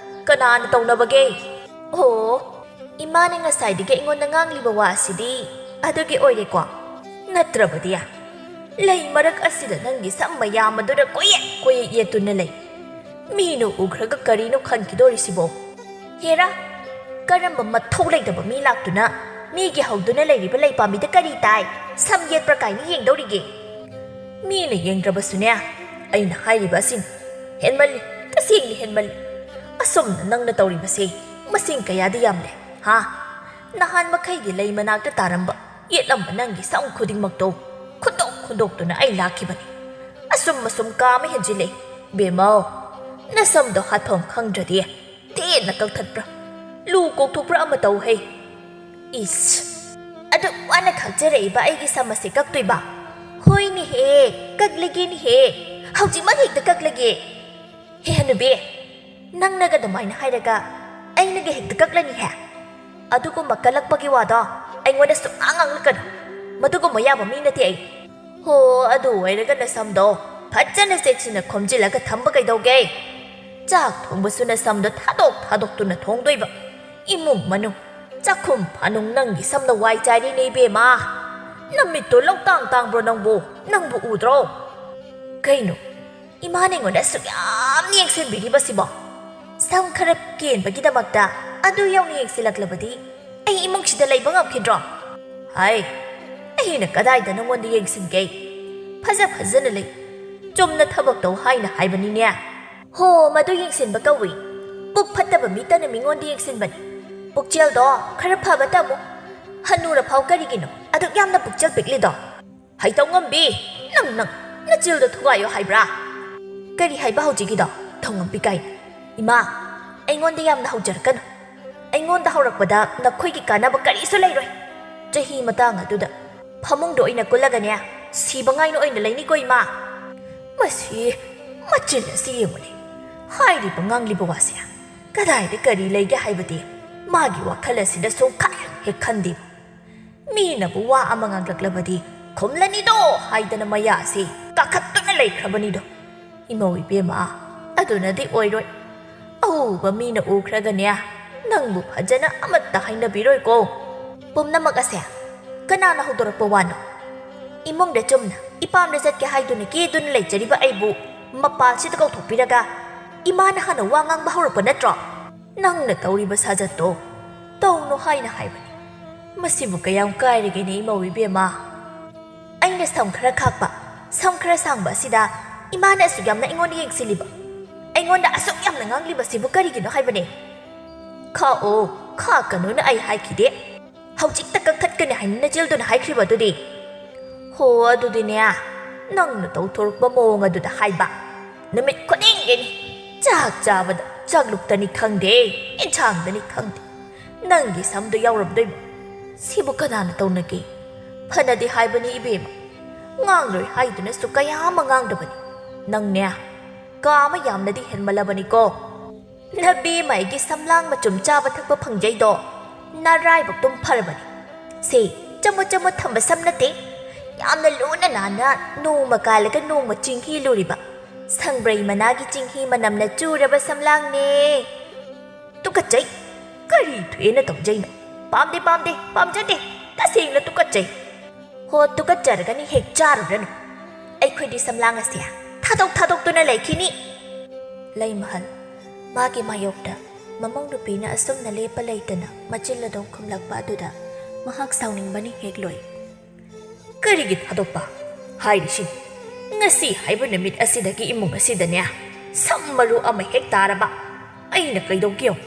ꯀꯅꯥꯅ ꯇꯧꯅꯕꯒꯦ? ꯑꯣ, ꯏꯃꯥꯅ ꯉꯁꯥꯏꯗꯒꯤ ꯑꯩꯉꯣꯟꯗ ꯉꯥꯡꯂꯤꯕ ꯋꯥ ꯑꯁꯤꯗꯤ ꯑꯗꯨꯒꯤ ꯑꯣꯏꯔꯦꯀꯣ? ꯅꯠꯇ꯭ꯔꯕꯗꯤ ꯂꯩ ꯃꯔꯛ ꯑꯁꯤꯗ ꯅꯪꯒꯤ ꯁꯝ ꯃꯌꯥꯝ ꯑꯗꯨꯅ ꯀꯣꯏꯌꯦꯠ ꯀꯣꯏꯌꯦꯠ ꯌꯦꯠꯇꯨꯅ ꯂꯩ꯫ ꯃꯤꯅ ꯎꯈ꯭ꯔꯒ ꯀꯔꯤꯅꯣ ꯈꯟꯈꯤꯗꯣꯔꯤꯁꯤꯕꯣ? ꯍꯦꯔꯥ, ꯀꯔꯝꯕ ꯃꯊꯧ ꯂꯩꯇꯕ ꯃꯤ ꯂꯥꯛꯇꯨꯅ ꯃꯤꯒꯤ ꯍꯧꯗꯨꯅ ꯂꯩꯔꯤꯕ ꯂꯩ ꯄꯥꯝꯕꯤꯗ ꯀꯔꯤ ꯇꯥꯏ, ꯁꯝ ꯌꯦꯠꯄ꯭ꯔꯥ ꯀꯥꯏꯅ ꯌꯦꯡꯗꯧꯔꯤꯒꯦ? ꯃꯤꯅ ꯌꯦꯡꯗ꯭ꯔꯕꯁꯨꯅꯦ, ꯑꯩꯅ ꯍꯥꯏꯔꯤꯕ ꯑꯁꯤꯅꯤ꯫ ꯍꯦꯟꯃꯜꯂꯤ, ꯇꯁꯦꯡꯅ ꯍꯦꯟꯃꯜꯂꯤ꯫ ꯑꯁꯨꯝꯅ ꯅꯪꯅ ꯇꯧꯔꯤꯕꯁꯦ ꯃꯁꯤꯡ ꯀꯌꯥꯗꯤ ꯌꯥꯝꯂꯦ, ꯍꯥ? ꯅꯍꯥꯟ ꯃꯈꯩꯒꯤ ꯂꯩ ꯃꯅꯥꯛꯇ ꯇꯥꯔꯝꯕ ꯌꯦꯠꯂꯝꯕ ꯅꯪꯒꯤ ꯁꯝ ꯈꯨꯗꯤꯡꯃꯛꯇꯣ ꯈꯨꯟꯗꯣꯛ ꯈꯨꯟꯗꯣꯛꯇꯨꯅ ꯑꯩ ꯂꯥꯛꯈꯤꯕꯅꯤ꯫ ꯑꯁꯨꯝ ꯑꯁꯨꯝ ꯀꯥ ꯑꯃ ꯍꯦꯟꯖꯤꯜꯂꯦ꯫ ꯕꯦꯝꯃꯧ, ꯅꯁꯝꯗꯣ ꯍꯥꯠꯐꯝ ꯈꯪꯗ꯭ꯔꯗꯤ ꯇꯦꯟꯅ ꯀꯛꯊꯠꯄ꯭ꯔꯥ, ꯂꯨ ꯀꯣꯛꯊꯣꯛꯄ꯭ꯔꯥ ꯑꯃ ꯇꯧ ꯍꯩ꯫ ꯏꯁ! ꯑꯗꯨꯛ ꯋꯥꯅ ꯈꯥꯛꯆꯔꯛꯏꯕ ꯑꯩꯒꯤ ꯁꯝ ꯑꯁꯦ ꯀꯛꯇꯣꯏꯕ? ꯍꯣꯏꯅꯦꯍꯦ, ꯀꯛꯂꯒꯦꯅꯦꯍꯦ꯫ ꯍꯧꯖꯤꯛꯃꯛ ꯍꯦꯛꯇ ꯀꯛꯂꯒꯦ꯫ ꯍꯦ ꯍꯅꯨꯕꯤ, ꯅꯪꯅꯒ ꯑꯗꯨꯃꯥꯏꯅ ꯍꯥꯏꯔꯒ ꯑꯩꯅꯒ ꯍꯦꯛꯇ ꯀꯛꯂꯅꯤꯍꯦ꯫ ꯑꯗꯨꯒꯨꯝꯕ ꯀꯜꯂꯛꯄꯒꯤ ꯋꯥꯗꯣ ꯑꯩꯉꯣꯟꯗ ꯁꯨꯡꯉꯥꯡ ꯉꯥꯡꯂꯛꯀꯅꯨ꯫ ꯃꯗꯨꯒꯨꯝꯕ ꯌꯥꯕ ꯃꯤ ꯅꯠꯇꯦ ꯑꯩ꯫ ꯍꯣ, ꯑꯗꯨ ꯑꯣꯏꯔꯒ ꯅꯁꯝꯗꯣ ꯐꯖꯅ ꯆꯦꯛꯁꯤꯟꯅ ꯈꯣꯝꯖꯤꯜꯂꯒ ꯊꯝꯕ ꯀꯩꯗꯧꯒꯦ? ꯆꯥꯛ ꯊꯣꯡꯕꯁꯨ ꯅꯁꯝꯗꯣ ꯊꯥꯗꯣꯛ ꯊꯥꯗꯣꯛꯇꯨꯅ ꯊꯣꯡꯗꯣꯏꯕ꯫ ꯏꯃꯨꯡ ꯃꯅꯨꯡ, ꯆꯥꯛꯈꯨꯝ ꯐꯥꯅꯨꯡ ꯅꯪꯒꯤ ꯁꯝꯅ ꯋꯥꯏ ꯆꯥꯏꯔꯤꯅꯦ ꯏꯕꯦꯝꯃ꯫ ꯅꯃꯤꯠꯇꯣ ꯂꯧꯇꯥꯡ ꯇꯥꯡꯕ꯭ꯔꯣ ꯅꯪꯕꯨ? ꯅꯪꯕꯨ ꯎꯗ꯭ꯔꯣ? ꯀꯩꯅꯣ? ꯏꯃꯥꯅ ꯑꯩꯉꯣꯟꯗ ꯑꯁꯨꯛ ꯌꯥꯝ ꯌꯦꯡꯁꯤꯟꯕꯤꯔꯤꯕꯁꯤꯕꯣ? ꯁꯝ ꯈꯔ ꯀꯦꯟꯕꯒꯤꯗꯃꯛꯇ ꯑꯗꯨ ꯌꯧꯅ ꯌꯦꯡꯁꯤꯜꯂꯛꯂꯕꯗꯤ ꯑꯩ ꯏꯃꯨꯡꯁꯤꯗ ꯂꯩꯕ ꯉꯝꯈꯤꯗ꯭ꯔꯣ? ꯍꯥꯏ, ꯑꯩꯅ ꯀꯗꯥꯏꯗ ꯅꯉꯣꯟꯗ ꯌꯦꯡꯁꯤꯟꯒꯦ? ꯐꯖ ꯐꯖꯅ ꯂꯩ꯫ ꯆꯨꯝꯅ ꯊꯕꯛ ꯇꯧ ꯍꯥꯏꯅ ꯍꯥꯏꯕꯅꯤꯅꯦ꯫ ꯍꯣ, ꯃꯗꯨ ꯌꯦꯡꯁꯤꯟꯕ ꯀꯧꯏ꯫ ꯄꯨꯛ ꯐꯠꯇꯕ ꯃꯤꯇꯅ ꯃꯤꯉꯣꯟꯗ ꯌꯦꯡꯁꯤꯟꯕꯅꯤ꯫ ꯄꯨꯛꯆꯦꯜꯗꯣ ꯈꯔ ꯐꯕ ꯇꯝꯃꯨ꯫ ꯍꯅꯨꯔꯐꯥꯎ ꯀꯔꯤꯒꯤꯅꯣ ꯑꯗꯨꯛ ꯌꯥꯝꯅ ꯄꯨꯛꯆꯦꯜ ꯄꯤꯛꯂꯤꯗꯣ? ꯍꯩꯇꯧꯉꯝꯕꯤ, ꯅꯪ, ꯅꯪ, ꯅꯆꯤꯜꯗꯣ ꯊꯨꯒꯥꯏꯌꯣ ꯍꯥꯏꯕ꯭ꯔꯥ? "ꯀꯔꯤ ꯍꯥꯏꯕ ꯍꯧꯖꯤꯛꯀꯤꯗꯣ, ꯊꯧꯉꯝꯕꯤ ꯀꯥꯏꯅ? ꯏꯃꯥ, ꯑꯩꯉꯣꯟꯗ ꯌꯥꯝꯅ ꯍꯧꯖꯔꯛꯀꯅꯨ꯫ ꯑꯩꯉꯣꯟꯗ ꯍꯧꯔꯛꯄꯗ ꯅꯈꯣꯏꯒꯤ ꯀꯥꯟꯅꯕ ꯀꯔꯤꯁꯨ ꯂꯩꯔꯣꯏ꯫ ꯆꯍꯤ ꯃꯇꯥꯡ ꯑꯗꯨꯗ ꯐꯃꯨꯡꯗ ꯑꯣꯏꯅ ꯀꯨꯜꯂꯒꯅꯦ, ꯁꯤꯕ ꯉꯥꯏꯅ ꯑꯣꯏꯅ ꯂꯩꯅꯤꯀꯣ, ꯏꯃꯥ"꯫ ꯃꯁꯤ ꯃꯆꯤꯟ ꯑꯁꯤ ꯌꯦꯡꯉꯨꯅꯦ꯫ ꯍꯥꯏꯔꯤꯕ ꯉꯥꯡꯂꯤꯕ ꯋꯥꯁꯦ ꯀꯗꯥꯏꯗ ꯀꯔꯤ ꯂꯩꯒꯦ ꯍꯥꯏꯕꯗꯤ ꯃꯥꯒꯤ ꯋꯥꯈꯜ ꯑꯁꯤꯗ ꯁꯨꯡꯈꯟ ꯍꯦꯛ ꯈꯟꯗꯦ꯫ ꯃꯤꯅꯕꯨ ꯋꯥ ꯑꯃ ꯉꯥꯡꯂꯛꯂꯕꯗꯤ ꯈꯨꯝꯂꯅꯤꯗꯣ ꯍꯥꯏꯗꯅ ꯃꯌꯥꯁꯤ ꯀꯥꯈꯠꯇꯨꯅ ꯂꯩꯈ꯭ꯔꯕꯅꯤꯗꯣ꯫ ꯏꯃꯧ ꯏꯕꯦꯝꯃ, ꯑꯗꯨꯅꯗꯤ ꯑꯣꯏꯔꯣꯏ꯫ ꯑꯎꯕ ꯃꯤꯅ ꯎꯈ꯭ꯔꯒꯅꯦ, ꯅꯪꯕꯨ ꯐꯖꯅ ꯑꯃꯠꯇ ꯍꯥꯏꯅꯕꯤꯔꯣꯏꯀꯣ꯫ ꯄꯨꯝꯅꯃꯛ ꯑꯁꯦ ꯀꯅꯥꯅ ꯍꯧꯗꯣꯔꯛꯄ ꯋꯥꯅꯣ? ꯏꯃꯨꯡꯗ ꯆꯨꯝꯅ ꯏꯄꯥꯝꯗ ꯆꯠꯀꯦ ꯍꯥꯏꯗꯨꯅ ꯀꯦꯗꯨꯅ ꯂꯩꯖꯔꯤꯕ ꯑꯩꯕꯨ ꯃꯄꯥꯜꯁꯤꯗ ꯀꯧꯊꯣꯛꯄꯤꯔꯒ ꯏꯃꯥꯅ ꯍꯥꯟꯅ ꯋꯥ ꯉꯥꯡꯕ ꯍꯧꯔꯛꯄ ꯅꯠꯇ꯭ꯔꯣ? ꯅꯪꯅ ꯇꯧꯔꯤꯕ ꯁꯥꯖꯠꯇꯣ ꯇꯧꯅꯨ ꯍꯥꯏꯅ ꯍꯥꯏꯕꯅꯤ꯫ ꯃꯁꯤꯕꯨ ꯀꯌꯥꯝ ꯀꯥꯏꯔꯒꯦꯅꯦ, ꯏꯃꯧ ꯏꯕꯦꯝꯃ? ꯑꯩꯅ ꯁꯝ ꯈꯔ ꯈꯥꯛꯄ, ꯁꯝ ꯈꯔ ꯁꯥꯡꯕ ꯑꯁꯤꯗ ꯏꯃꯥꯅ ꯑꯁꯨꯛ ꯌꯥꯝꯅ ꯑꯩꯉꯣꯟꯗ ꯌꯦꯡꯁꯤꯜꯂꯤꯕ, ꯑꯩꯉꯣꯟꯗ ꯑꯁꯨꯛ ꯌꯥꯝꯅ ꯉꯥꯡꯂꯤꯕꯁꯤꯕꯨ ꯀꯔꯤꯒꯤꯅꯣ ꯍꯥꯏꯕꯅꯦ? "ꯈꯥꯛꯑꯣ, ꯈꯥꯛꯀꯅꯨꯅ ꯑꯩ ꯍꯥꯏꯈꯤꯗꯦ꯫ ꯍꯧꯖꯤꯛꯇ ꯀꯛꯊꯠꯀꯅꯤ ꯍꯥꯏꯅ ꯅꯆꯤꯜꯗꯨꯅ ꯍꯥꯏꯈ꯭ꯔꯤꯕ ꯑꯗꯨꯗꯤ"꯫ "ꯍꯣ, ꯑꯗꯨꯗꯤꯅꯦ, ꯅꯪꯅ ꯇꯧꯊꯣꯔꯛꯄ ꯃꯑꯣꯡ ꯑꯗꯨꯗ ꯍꯥꯏꯕ꯫ ꯅꯨꯃꯤꯠ ꯈꯨꯗꯤꯡꯒꯤꯅꯤ꯫ ꯆꯥꯛ ꯆꯥꯕꯗ ꯆꯥꯛꯂꯨꯛꯇꯅꯤ ꯈꯪꯗꯦ, ꯏꯟꯁꯥꯡꯗꯅꯤ ꯈꯪꯗꯦ, ꯅꯪꯒꯤ ꯁꯝꯗꯣ ꯌꯥꯎꯔꯝꯗꯣꯏꯕ꯫ ꯁꯤꯕꯨ ꯀꯅꯥꯅ ꯇꯧꯅꯒꯦ? ꯐꯅꯗꯤ ꯍꯥꯏꯕꯅꯤ ꯏꯕꯦꯝꯃ, ꯉꯥꯡꯂꯣꯏ ꯍꯥꯏꯗꯨꯅꯁꯨ ꯀꯌꯥ ꯑꯃ ꯉꯥꯡꯗꯕꯅꯤ꯫ ꯅꯪꯅꯦ, ꯀꯥ ꯑꯃ ꯌꯥꯝꯅꯗꯤ ꯍꯦꯟꯃꯜꯂꯕꯅꯤꯀꯣ꯫ ꯅꯕꯦꯝꯃ ꯑꯩꯒꯤ ꯁꯝꯂꯥꯡ ꯃꯆꯨꯝ ꯆꯥꯕ ꯊꯛꯄ ꯐꯪꯖꯩꯗꯣ ꯅꯔꯥꯏꯕꯛꯇꯨꯝ ꯐꯔꯕꯅꯤ꯫ ꯁꯦ, ꯆꯃꯨ ꯆꯃꯨ ꯊꯝꯕ ꯁꯝ ꯅꯠꯇꯦ, ꯌꯥꯝꯅ ꯂꯨꯅ ꯅꯥꯟꯅ ꯅꯣꯡꯃ ꯀꯥꯜꯂꯒ ꯅꯣꯡꯃ ꯆꯤꯡꯍꯤ ꯂꯨꯔꯤꯕ ꯁꯪꯕ꯭ꯔꯩ ꯃꯅꯥꯒꯤ ꯆꯤꯡꯍꯤ ꯃꯅꯝꯅ ꯆꯨꯔꯕ ꯁꯝꯂꯥꯡꯅꯦ"꯫ "ꯇꯨꯀꯠꯆꯩ! ꯀꯔꯤ ꯊꯣꯛꯑꯦꯅ ꯇꯧꯖꯩꯅꯣ? ꯄꯥꯝꯗꯦ, ꯄꯥꯝꯗꯦ, ꯄꯥꯝꯖꯗꯦ! ꯇꯁꯦꯡꯅ ꯇꯨꯀꯠꯆꯩ!" "ꯍꯣ, ꯇꯨꯀꯠꯆꯔꯒꯅꯤ, ꯍꯦꯛ ꯆꯥꯔꯨꯔꯅꯨ꯫ ꯑꯩꯈꯣꯏꯗꯤ ꯁꯝꯂꯥꯡ ꯑꯁꯦ ꯊꯥꯗꯣꯛ ꯊꯥꯗꯣꯛꯇꯨꯅ ꯂꯩꯈꯤꯅꯤ"꯫ ꯂꯩꯃꯍꯜ, ꯃꯥꯒꯤ ꯃꯥꯌꯣꯛꯇ ꯃꯃꯧ ꯅꯨꯄꯤꯅ ꯑꯁꯨꯝꯅ ꯂꯦꯞꯄ ꯂꯩꯇꯅ ꯃꯆꯤꯜ ꯑꯗꯨꯝ ꯈꯨꯝꯂꯛꯄ ꯑꯗꯨꯗ ꯃꯍꯥꯛ ꯁꯥꯎꯅꯤꯡꯕꯅ ꯍꯦꯛ ꯂꯣꯏ꯫ "ꯀꯔꯤꯒꯤ ꯊꯥꯗꯣꯛꯄ ꯍꯥꯏꯔꯤꯁꯤꯅꯤ? ꯉꯁꯤ ꯍꯥꯏꯕ ꯅꯨꯃꯤꯠ ꯑꯁꯤꯗꯒꯤ ꯏꯃꯨꯡ ꯑꯁꯤꯗꯅꯦ ꯁꯝ ꯃꯔꯨ ꯑꯃ ꯍꯦꯛ ꯇꯥꯔꯕ, ꯑꯩꯅ ꯀꯩꯗꯧꯒꯦ ꯌꯦꯡꯉꯨ꯫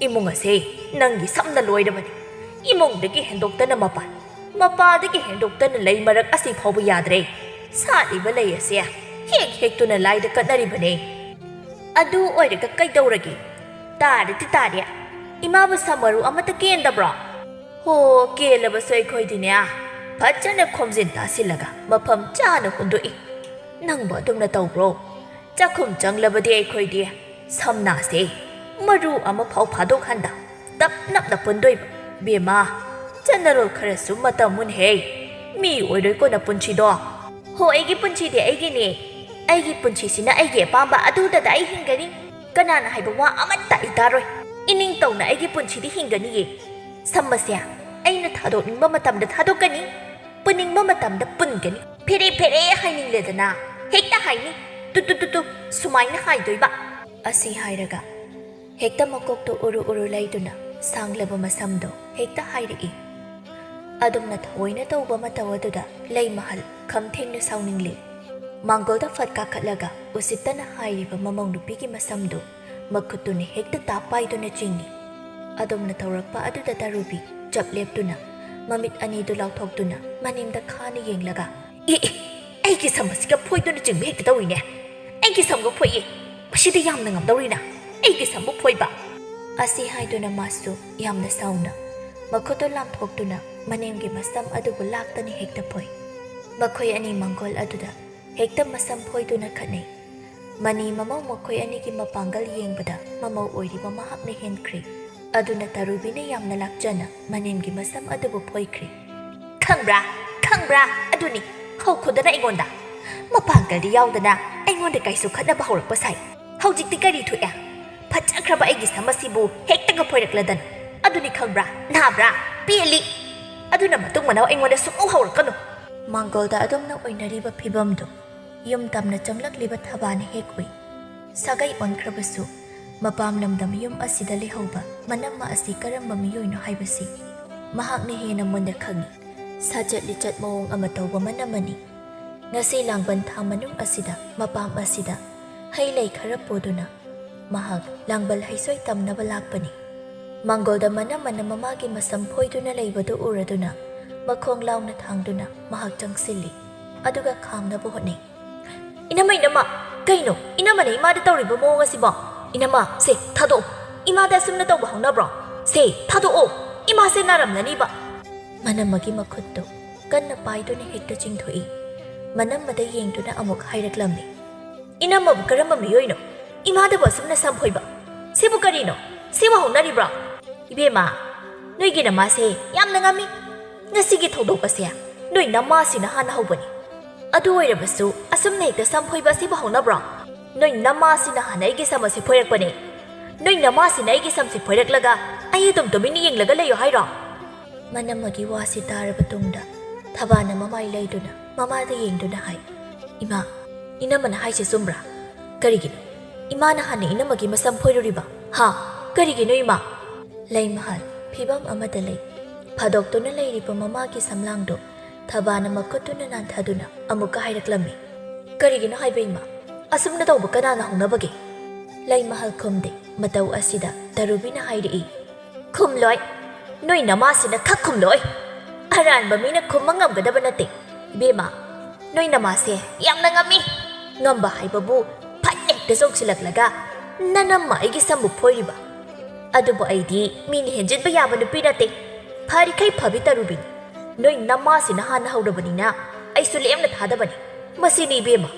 ꯏꯃꯨꯡ ꯑꯁꯦ ꯅꯪꯒꯤ ꯁꯝꯅ ꯂꯣꯏꯔꯕꯅꯤ꯫ ꯏꯃꯨꯡꯗꯒꯤ ꯍꯦꯟꯗꯣꯛꯇꯅ ꯃꯄꯥꯟ, ꯃꯄꯥꯗꯒꯤ ꯍꯦꯟꯗꯣꯛꯇꯅ ꯂꯩ ꯃꯔꯛ ꯑꯁꯤ ꯐꯥꯎꯕ ꯌꯥꯗ꯭ꯔꯦ꯫ ꯁꯥꯠꯂꯤꯕ ꯂꯩ ꯑꯁꯦ ꯍꯦꯛ ꯍꯦꯛꯇꯨꯅ ꯂꯥꯏꯗ ꯀꯠꯅꯔꯤꯕꯅꯦ꯫ ꯑꯗꯨ ꯑꯣꯏꯔꯒ ꯀꯩꯗꯧꯔꯒꯦ? ꯇꯥꯔꯗꯤ ꯇꯥꯔꯦ꯫ ꯏꯃꯥꯕꯨ ꯁꯝ ꯃꯔꯨ ꯑꯃꯠꯇ ꯀꯦꯟꯗꯕ꯭ꯔꯣ? ꯍꯣ, ꯀꯦꯜꯂꯕꯁꯨ ꯑꯩꯈꯣꯏꯗꯤꯅꯦ, ꯐꯖꯅ ꯈꯣꯝꯖꯤꯟ ꯇꯥꯁꯤꯜꯂꯒ ꯃꯐꯝ ꯆꯥꯅ ꯍꯨꯟꯗꯣꯛꯏ꯫ ꯅꯪꯕꯨ ꯑꯗꯨꯝꯅ ꯇꯧꯕ꯭ꯔꯣ? ꯆꯥꯛꯈꯨꯝ ꯆꯪꯂꯕꯗꯤ ꯑꯩꯈꯣꯏꯗꯤ ꯁꯝꯅꯥꯁꯦ ꯃꯔꯨ ꯑꯃꯐꯥꯎ ꯐꯥꯗꯣꯛꯍꯟꯗ ꯇꯞ ꯅꯞꯅ ꯄꯨꯟꯗꯣꯏꯕ꯫ ꯕꯦꯝꯃ, ꯆꯠꯅꯔꯣꯜ ꯈꯔꯁꯨ ꯃꯇꯝ ꯃꯨꯟꯍꯦ꯫ ꯃꯤ ꯑꯣꯏꯔꯣꯏꯀꯣ ꯅꯄꯨꯟꯁꯤꯗꯣ꯫ ꯍꯣ, ꯑꯩꯒꯤ ꯄꯨꯟꯁꯤꯗꯤ ꯑꯩꯒꯤꯅꯦ꯫ ꯑꯩꯒꯤ ꯄꯨꯟꯁꯤꯁꯤꯅ ꯑꯩꯒꯤ ꯑꯄꯥꯝꯕ ꯑꯗꯨꯗꯗ ꯑꯩ ꯍꯤꯡꯒꯅꯤ꯫ ꯀꯅꯥꯅ ꯍꯥꯏꯕ ꯋꯥ ꯑꯃꯠꯇ ꯑꯩ ꯇꯥꯔꯣꯏ꯫ ꯏꯅꯤꯡꯇꯧꯅ ꯑꯩꯒꯤ ꯄꯨꯟꯁꯤꯗꯤ ꯍꯤꯡꯒꯅꯤꯌꯦ꯫ ꯁꯝ ꯑꯁꯦ ꯑꯩꯅ ꯊꯥꯗꯣꯛꯅꯤꯡꯕ ꯃꯇꯝꯗ ꯊꯥꯗꯣꯛꯀꯅꯤ, ꯄꯨꯅꯤꯡꯕ ꯃꯇꯝꯗ ꯄꯨꯟꯒꯅꯤ꯫ ꯐꯦꯔꯦ ꯐꯦꯔꯦ ꯍꯥꯏꯅꯤꯡꯂꯦꯗꯅ ꯍꯦꯛꯇ ꯍꯥꯏꯅꯤ꯫ ꯇꯨ ꯇꯨ ꯇꯨ ꯇꯨ, ꯁꯨꯃꯥꯏꯅ ꯍꯥꯏꯗꯣꯏꯕ꯫ ꯑꯁꯤ ꯍꯥꯏꯔꯒ ꯍꯦꯛꯇ ꯃꯀꯣꯛꯇꯣ ꯎꯔꯨ ꯎꯔꯨ ꯂꯩꯗꯨꯅ ꯁꯥꯡꯂꯕ ꯃꯁꯝꯗꯣ ꯍꯦꯛꯇ ꯍꯥꯏꯔꯛꯏ꯫ ꯑꯗꯨꯝꯅ ꯊꯑꯣꯏꯅ ꯇꯧꯕ ꯃꯇꯧ ꯑꯗꯨꯗ ꯂꯩꯃꯍꯜ ꯈꯝ ꯊꯦꯡꯅ ꯁꯥꯎꯅꯤꯡꯂꯤ꯫ ꯃꯥꯡꯒꯣꯜꯗ ꯐꯠ ꯀꯥꯈꯠꯂꯒ ꯎꯁꯤꯠꯇꯅ ꯍꯥꯏꯔꯤꯕ ꯃꯃꯧ ꯅꯨꯄꯤꯒꯤ ꯃꯁꯝꯗꯨ ꯃꯈꯨꯠꯇꯨꯅ ꯍꯦꯛꯇ ꯇꯥꯞ ꯄꯥꯏꯗꯨꯅ ꯆꯤꯡꯏ꯫ ꯑꯗꯨꯝꯅ ꯇꯧꯔꯛꯄ ꯑꯗꯨꯗ ꯇꯥꯔꯨꯕꯤ ꯆꯞ ꯂꯦꯞꯇꯨꯅ ꯃꯃꯤꯠ ꯑꯅꯤꯗꯨ ꯂꯥꯎꯊꯣꯛꯇꯨꯅ ꯃꯅꯤꯡꯗ ꯈꯥꯅ ꯌꯦꯡꯂꯒ, "ꯑꯦ, ꯑꯦ, ꯑꯩꯒꯤ ꯁꯝ ꯑꯁꯤꯒ ꯐꯣꯏꯗꯨꯅ ꯆꯤꯡꯕ ꯍꯦꯛꯇ ꯇꯧꯏꯅꯦ꯫ ꯑꯩꯒꯤ ꯁꯝꯒ ꯐꯣꯏꯌꯦ꯫ ꯃꯁꯤꯗꯤ ꯌꯥꯝꯅ ꯉꯝꯗꯧꯔꯤꯅ꯫ ꯑꯩꯒꯤ ꯁꯝꯕꯨ ꯐꯣꯏꯕ!" ꯑꯁꯤ ꯍꯥꯏꯗꯨꯅ ꯃꯥꯁꯨ ꯌꯥꯝꯅ ꯁꯥꯎꯅ ꯃꯈꯨꯠꯇꯨ ꯂꯥꯝꯊꯣꯛꯇꯨꯅ ꯃꯅꯦꯝꯒꯤ ꯃꯁꯝ ꯑꯗꯨꯕꯨ ꯂꯥꯛꯇꯅ ꯍꯦꯛꯇ ꯐꯣꯏ꯫ ꯃꯈꯣꯏ ꯑꯅꯤ ꯃꯥꯡꯒꯣꯜ ꯑꯗꯨꯗ ꯍꯦꯛꯇ ꯃꯁꯝ ꯐꯣꯏꯗꯨꯅ ꯈꯠꯅꯩ꯫ ꯃꯅꯤ ꯃꯃꯧ ꯃꯈꯣꯏ ꯑꯅꯤꯒꯤ ꯃꯄꯥꯡꯒꯜ ꯌꯦꯡꯕꯗ ꯃꯃꯧ ꯑꯣꯏꯔꯤꯕ ꯃꯍꯥꯛꯅ ꯍꯦꯟꯈ꯭ꯔꯦ꯫ ꯑꯗꯨꯅ ꯇꯥꯔꯨꯕꯤꯅ ꯌꯥꯝꯅ ꯂꯥꯛꯆꯅ ꯃꯅꯦꯝꯒꯤ ꯃꯁꯝ ꯑꯗꯨꯕꯨ ꯐꯣꯏꯈ꯭ꯔꯦ꯫ "ꯈꯪꯕ꯭ꯔꯥ? ꯈꯪꯕ꯭ꯔꯥ? ꯑꯗꯨꯅꯤ, ꯍꯧꯈꯣꯗꯅ ꯑꯩꯉꯣꯟꯗ ꯃꯄꯥꯡꯒꯜꯗꯤ ꯌꯥꯎꯗꯅ ꯑꯩꯉꯣꯟꯗ ꯀꯩꯁꯨ ꯈꯠꯅꯕ ꯍꯧꯔꯛꯄ ꯁꯥꯏ꯫ ꯍꯧꯖꯤꯛꯇꯤ ꯀꯔꯤ ꯊꯣꯛꯑꯦ? ꯐꯖꯈ꯭ꯔꯕ ꯑꯩꯒꯤ ꯁꯝ ꯑꯁꯤꯕꯨ ꯍꯦꯛꯇꯒ ꯐꯣꯏꯔꯛꯂꯗꯅ꯫ ꯑꯗꯨꯅꯤ, ꯈꯪꯕ꯭ꯔꯥ? ꯅꯥꯕ꯭ꯔꯥ? ꯄꯦꯜꯂꯤ꯫ ꯑꯗꯨꯅ ꯃꯇꯨꯡ ꯃꯅꯥꯎ ꯑꯩꯉꯣꯟꯗ ꯁꯨꯡꯍꯧ ꯍꯧꯔꯛꯀꯅꯨ!" ꯃꯥꯡꯒꯣꯜꯗ ꯑꯗꯨꯝꯅ ꯑꯣꯏꯅꯔꯤꯕ ꯐꯤꯕꯝꯗꯨ ꯌꯨꯝ ꯇꯝꯅ ꯆꯪꯂꯛꯂꯤꯕ ꯊꯕꯥꯅ ꯍꯦꯛ ꯎꯏ꯫ ꯁꯥꯒꯩ ꯑꯣꯟꯈ꯭ꯔꯕꯁꯨ ꯃꯄꯥꯝ ꯂꯝꯗꯝ ꯌꯨꯝ ꯑꯁꯤꯗ ꯂꯩꯍꯧꯕ ꯃꯅꯝꯃ ꯑꯁꯤ ꯀꯔꯝꯕ ꯃꯤꯑꯣꯏꯅꯣ ꯍꯥꯏꯕꯁꯤ ꯃꯍꯥꯛꯅ ꯍꯦꯟꯅ ꯃꯨꯟꯅ ꯈꯪꯏ꯫ ꯁꯥꯖꯠ ꯂꯤꯆꯠ ꯃꯑꯣꯡ ꯑꯃ ꯇꯧꯕ ꯃꯅꯝꯃꯅꯤ꯫ ꯉꯁꯤ ꯂꯥꯡꯕꯟ ꯊꯥ ꯃꯅꯨꯡ ꯑꯁꯤꯗ ꯃꯄꯥꯝ ꯑꯁꯤꯗ ꯍꯩ ꯂꯩ ꯈꯔ ꯄꯨꯗꯨꯅ ꯃꯍꯥꯛ ꯂꯥꯡꯕꯜ ꯍꯩꯁꯣꯏ ꯇꯝꯅꯕ ꯂꯥꯛꯄꯅꯤ꯫ ꯃꯥꯡꯒꯣꯜꯗ ꯃꯅꯝꯃꯅ ꯃꯃꯥꯒꯤ ꯃꯁꯝ ꯐꯣꯏꯗꯨꯅ ꯂꯩꯕꯗꯨ ꯎꯔꯗꯨꯅ ꯃꯈꯣꯡ ꯂꯥꯎꯅ ꯊꯥꯡꯗꯨꯅ ꯃꯍꯥꯛ ꯆꯪꯁꯤꯜꯂꯤ꯫ ꯑꯗꯨꯒ ꯈꯥꯝꯅꯕ ꯍꯣꯠꯅꯩ꯫ "ꯏꯅꯝꯃ, ꯏꯅꯝꯃ, ꯀꯩꯅꯣ ꯏꯅꯝꯃꯅ ꯏꯃꯥꯗ ꯇꯧꯔꯤꯕ ꯃꯑꯣꯡ ꯑꯁꯤꯕꯣ? ꯏꯅꯝꯃ, ꯁꯦ ꯊꯥꯗꯣꯛꯑꯣ꯫ ꯏꯃꯥꯗ ꯑꯁꯨꯝꯅ ꯇꯧꯕ ꯍꯧꯅꯕ꯭ꯔꯣ? ꯁꯦ ꯊꯥꯗꯣꯛꯑꯣ, ꯏꯃꯥꯁꯦ ꯅꯥꯔꯝꯂꯅꯤꯕ꯫" ꯃꯅꯝꯃꯒꯤ ꯃꯈꯨꯠꯇꯨ ꯀꯟꯅ ꯄꯥꯏꯗꯨꯅ ꯍꯦꯛꯇ ꯆꯤꯡꯊꯣꯛꯏ꯫ ꯃꯅꯝꯃꯗ ꯌꯦꯡꯗꯨꯅ ꯑꯃꯨꯛ ꯍꯥꯏꯔꯛꯂꯝꯃꯤ, "ꯏꯅꯝꯃꯕꯨ ꯀꯔꯝꯕ ꯃꯤꯑꯣꯏꯅꯣ? ꯏꯃꯥꯗꯕꯨ ꯑꯁꯨꯝꯅ ꯁꯝꯐꯣꯏꯕ? ꯁꯤꯕꯨ ꯀꯔꯤꯅꯣ? ꯁꯤꯕꯨ ꯍꯧꯅꯔꯤꯕ꯭ꯔꯣ?" "ꯏꯕꯦꯝꯃ, ꯅꯣꯏꯒꯤ ꯅꯃꯥꯁꯦ ꯌꯥꯝꯅ ꯉꯝꯃꯤ꯫ ꯉꯁꯤꯒꯤ ꯊꯧꯗꯣꯛ ꯑꯁꯦ ꯅꯣꯏ ꯅꯃꯥꯁꯤꯅ ꯍꯥꯟꯅ ꯍꯧꯕꯅꯤ꯫ ꯑꯗꯨ ꯑꯣꯏꯔꯕꯁꯨ ꯑꯁꯨꯝꯅ ꯍꯦꯛꯇ ꯁꯝ ꯐꯣꯏꯕ ꯑꯁꯤꯕꯨ ꯍꯧꯅꯕ꯭ꯔꯣ? ꯅꯣꯏ ꯅꯃꯥꯁꯤꯅ ꯍꯥꯟꯅ ꯑꯩꯒꯤ ꯁꯝ ꯑꯁꯤ ꯐꯣꯏꯔꯛꯄꯅꯦ꯫ ꯅꯣꯏ ꯅꯃꯥꯁꯤꯅ ꯑꯩꯒꯤ ꯁꯝꯁꯤ ꯐꯣꯏꯔꯛꯂꯒ ꯑꯩ ꯑꯗꯨꯝ ꯇꯨꯃꯤꯟꯅ ꯌꯦꯡꯂꯒ ꯂꯩꯌꯣ ꯍꯥꯏꯔꯣ?" ꯃꯅꯝꯃꯒꯤ ꯋꯥꯁꯤ ꯇꯥꯔꯕ ꯇꯨꯡꯗ ꯊꯕꯥꯅ ꯃꯃꯥꯏ ꯂꯩꯗꯨꯅ ꯃꯃꯥꯗ ꯌꯦꯡꯗꯨꯅ ꯍꯥꯏ, "ꯏꯃꯥ, ꯏꯅꯝꯃꯅ ꯍꯥꯏꯁꯦ ꯆꯨꯝꯕ꯭ꯔꯥ? ꯀꯔꯤꯒꯤꯅꯣ ꯏꯃꯥꯅ ꯍꯥꯟꯅ ꯏꯅꯝꯃꯒꯤ ꯃꯁꯝ ꯐꯣꯏꯔꯨꯔꯤꯕ? ꯍꯥ? ꯀꯔꯤꯒꯤꯅꯣ ꯏꯃꯥ?" ꯂꯩꯃꯍꯜ ꯐꯤꯕꯝ ꯑꯃꯗ ꯂꯩ꯫ ꯐꯥꯗꯣꯛꯇꯨꯅ ꯂꯩꯔꯤꯕ ꯃꯃꯥꯒꯤ ꯁꯝꯂꯥꯡꯗꯨ ꯊꯕꯥꯅ ꯃꯈꯨꯠꯇꯨꯅ ꯅꯥꯟꯊꯗꯨꯅ ꯑꯃꯨꯛꯀ ꯍꯥꯏꯔꯛꯂꯝꯃꯤ, "ꯀꯔꯤꯒꯤꯅꯣ ꯍꯥꯏꯕ ꯏꯃꯥ? ꯑꯁꯨꯝꯅ ꯇꯧꯕ ꯀꯅꯥꯅ ꯍꯧꯅꯕꯒꯦ?" ꯂꯩꯃꯍꯜ ꯈꯨꯝꯗꯦ꯫ ꯃꯇꯧ ꯑꯁꯤꯗ ꯇꯔꯨꯕꯤꯅ ꯍꯥꯏꯔꯛꯏ, "ꯈꯨꯝꯂꯣꯏ꯫ ꯅꯣꯏ ꯅꯃꯥꯁꯤꯅ ꯈꯛ ꯈꯨꯝꯂꯣꯏ꯫ ꯑꯔꯥꯟꯕ ꯃꯤꯅ ꯈꯨꯝꯕ ꯉꯝꯒꯗꯕ ꯅꯠꯇꯦ꯫ ꯏꯕꯦꯝꯃ, ꯅꯣꯏ ꯅꯃꯥꯁꯦ ꯌꯥꯝꯅ ꯉꯝꯃꯤ꯫ ꯉꯝꯕ ꯍꯥꯏꯕꯕꯨ ꯐꯠ ꯍꯦꯛꯇ ꯆꯣꯡꯁꯤꯜꯂꯛꯂꯒ ꯅꯅꯝꯃ ꯑꯩꯒꯤ ꯁꯝꯕꯨ ꯐꯣꯏꯔꯤꯕ꯫ ꯑꯗꯨꯕꯨ ꯑꯩꯗꯤ ꯃꯤꯅ ꯍꯦꯟꯖꯤꯟꯕ ꯌꯥꯕ ꯅꯨꯄꯤ ꯅꯠꯇꯦ꯫ ꯐꯔꯤꯈꯩ ꯐꯕꯤ ꯇꯔꯨꯕꯤꯅꯤ꯫ ꯅꯣꯏ ꯅꯃꯥꯁꯤꯅ ꯍꯥꯟꯅ ꯍꯧꯔꯕꯅꯤꯅ ꯑꯩꯁꯨ ꯂꯦꯝꯅ ꯊꯥꯗꯕꯅꯤ꯫ ꯃꯁꯤꯅꯤ ꯏꯕꯦꯝꯃ꯫"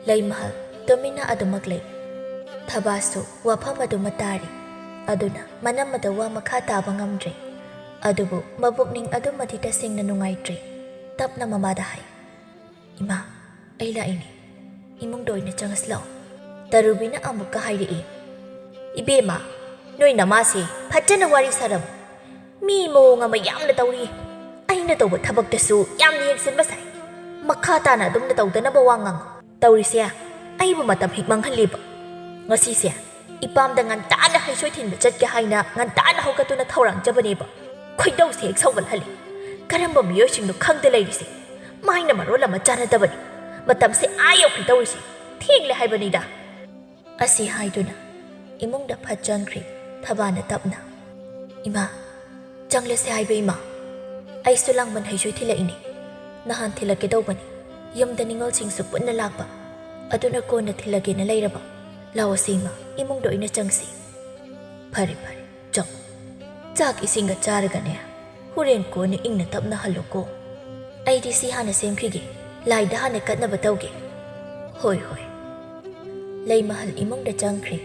ꯂꯩꯃꯍꯜ ꯇꯨꯃꯤꯟꯅ ꯑꯗꯨꯃꯛ ꯂꯩ꯫ ꯊꯕꯥꯁꯨ ꯋꯥꯐꯝ ꯑꯗꯨꯃ ꯇꯥꯔꯤ꯫ ꯑꯗꯨꯅ ꯃꯅꯝꯃꯗ ꯋꯥ ꯃꯈꯥ ꯇꯥꯕ ꯉꯝꯗ꯭ꯔꯦ꯫ ꯑꯗꯨꯕꯨ ꯃꯕꯨꯛꯅꯤꯡ ꯑꯗꯨꯃꯗꯤ ꯇꯁꯦꯡꯅ ꯅꯨꯡꯉꯥꯏꯇ꯭ꯔꯦ꯫ ꯇꯞꯅ ꯃꯃꯥꯗ ꯍꯥꯏ, "ꯏꯃꯥ, ꯑꯩ ꯂꯥꯛꯏꯅꯦ꯫ ꯏꯃꯨꯡꯗ ꯑꯣꯏꯅ ꯆꯪꯉꯁꯤ ꯂꯥꯛꯑꯣ꯫" ꯇꯔꯨꯕꯤꯅ ꯑꯃꯨꯛꯀ ꯍꯥꯏꯔꯛꯏ, "ꯏꯕꯦꯝꯃ, ꯅꯣꯏ ꯅꯃꯥꯁꯦ ꯐꯖꯅ ꯋꯥꯔꯤ ꯁꯥꯔꯝꯃꯨ꯫ ꯃꯤ ꯃꯑꯣꯡ ꯑꯃ ꯌꯥꯝꯅ ꯇꯧꯔꯤ꯫ ꯑꯩꯅ ꯇꯧꯕ ꯊꯕꯛꯇꯁꯨ ꯌꯥꯝꯅ ꯌꯦꯡꯁꯤꯟꯕ ꯁꯥꯏ꯫ ꯃꯈꯥ ꯇꯥꯅ ꯑꯗꯨꯝꯅ ꯇꯧꯗꯅꯕ ꯋꯥ ꯉꯥꯡꯉꯨ꯫ ꯇꯧꯔꯤꯁꯦ ꯑꯩꯕꯨ ꯃꯇꯝ ꯍꯦꯛ ꯃꯥꯡꯍꯜꯂꯤꯕ꯫ ꯉꯁꯤꯁꯦ ꯏꯄꯥꯝꯗ ꯉꯟꯇꯥꯅ ꯍꯩꯁꯣꯏ ꯊꯤꯟꯕ ꯆꯠꯀꯦ ꯍꯥꯏꯅ ꯉꯟꯇꯥꯅ ꯍꯧꯒꯠꯇꯨꯅ ꯊꯧꯔꯥꯡꯖꯕꯅꯦꯕ꯫ ꯈꯣꯏꯗꯧꯁꯦ ꯍꯦꯛ ꯁꯧꯒꯠꯍꯜꯂꯤ꯫ ꯀꯔꯝꯕ ꯃꯤꯑꯣꯏꯁꯤꯡꯅꯣ ꯈꯪꯗꯦ ꯂꯩꯔꯤꯁꯦ꯫ ꯃꯥꯏꯅ ꯃꯔꯣꯜ ꯑꯃ ꯆꯥꯟꯅꯗꯕꯅꯤ꯫ ꯃꯇꯝꯁꯦ ꯑꯥ ꯌꯧꯈ꯭ꯔꯦ ꯇꯧꯔꯤꯁꯦ꯫ ꯊꯦꯡꯂꯦ ꯍꯥꯏꯕꯅꯤꯗ꯫" ꯑꯁꯤ ꯍꯥꯏꯗꯨꯅ ꯏꯃꯨꯡꯗ ꯐꯠ ꯆꯪꯈ꯭ꯔꯦ ꯊꯕꯥꯅ ꯇꯞꯅ꯫ "ꯏꯃꯥ, ꯆꯪꯂꯁꯦ ꯍꯥꯏꯕ ꯏꯃꯥ꯫ ꯑꯩꯁꯨ ꯂꯥꯡꯕꯟ ꯍꯩꯁꯣꯏ ꯊꯤꯜꯂꯛꯏꯅꯦ꯫ ꯅꯍꯥꯟ ꯊꯤꯜꯂꯛꯀꯦ ꯇꯧꯕꯅꯤ꯫ ꯌꯨꯝꯗ ꯅꯤꯉꯣꯜꯁꯤꯡꯁꯨ ꯄꯨꯟꯅ ꯂꯥꯛꯄ꯫ ꯑꯗꯨꯅ ꯀꯣꯟꯅ ꯊꯤꯜꯂꯒꯦꯅ ꯂꯩꯔꯕ꯫ ꯂꯥꯛꯑꯣ ꯁꯤꯃ, ꯏꯃꯨꯡꯗ ꯑꯣꯏꯅ ꯆꯪꯁꯤ꯫ ꯐꯔꯦ, ꯐꯔꯦ, ꯆꯪꯉꯣ꯫ ꯆꯥꯛ ꯏꯁꯤꯡꯒ ꯆꯥꯔꯒꯅꯦ, ꯍꯣꯔꯦꯟ ꯀꯣꯟꯅ ꯏꯪꯅ ꯇꯞꯅ ꯍꯜꯂꯨꯀꯣ꯫ ꯑꯩꯗꯤ ꯁꯤ ꯍꯥꯟꯅ ꯁꯦꯝꯈꯤꯒꯦ, ꯂꯥꯏꯗ ꯍꯥꯟꯅ ꯀꯠꯅꯕ ꯇꯧꯒꯦ꯫ ꯍꯣꯏ, ꯍꯣꯏ꯫ ꯂꯩꯃꯍꯜ ꯏꯃꯨꯡꯗ ꯆꯪꯈ꯭ꯔꯦ꯫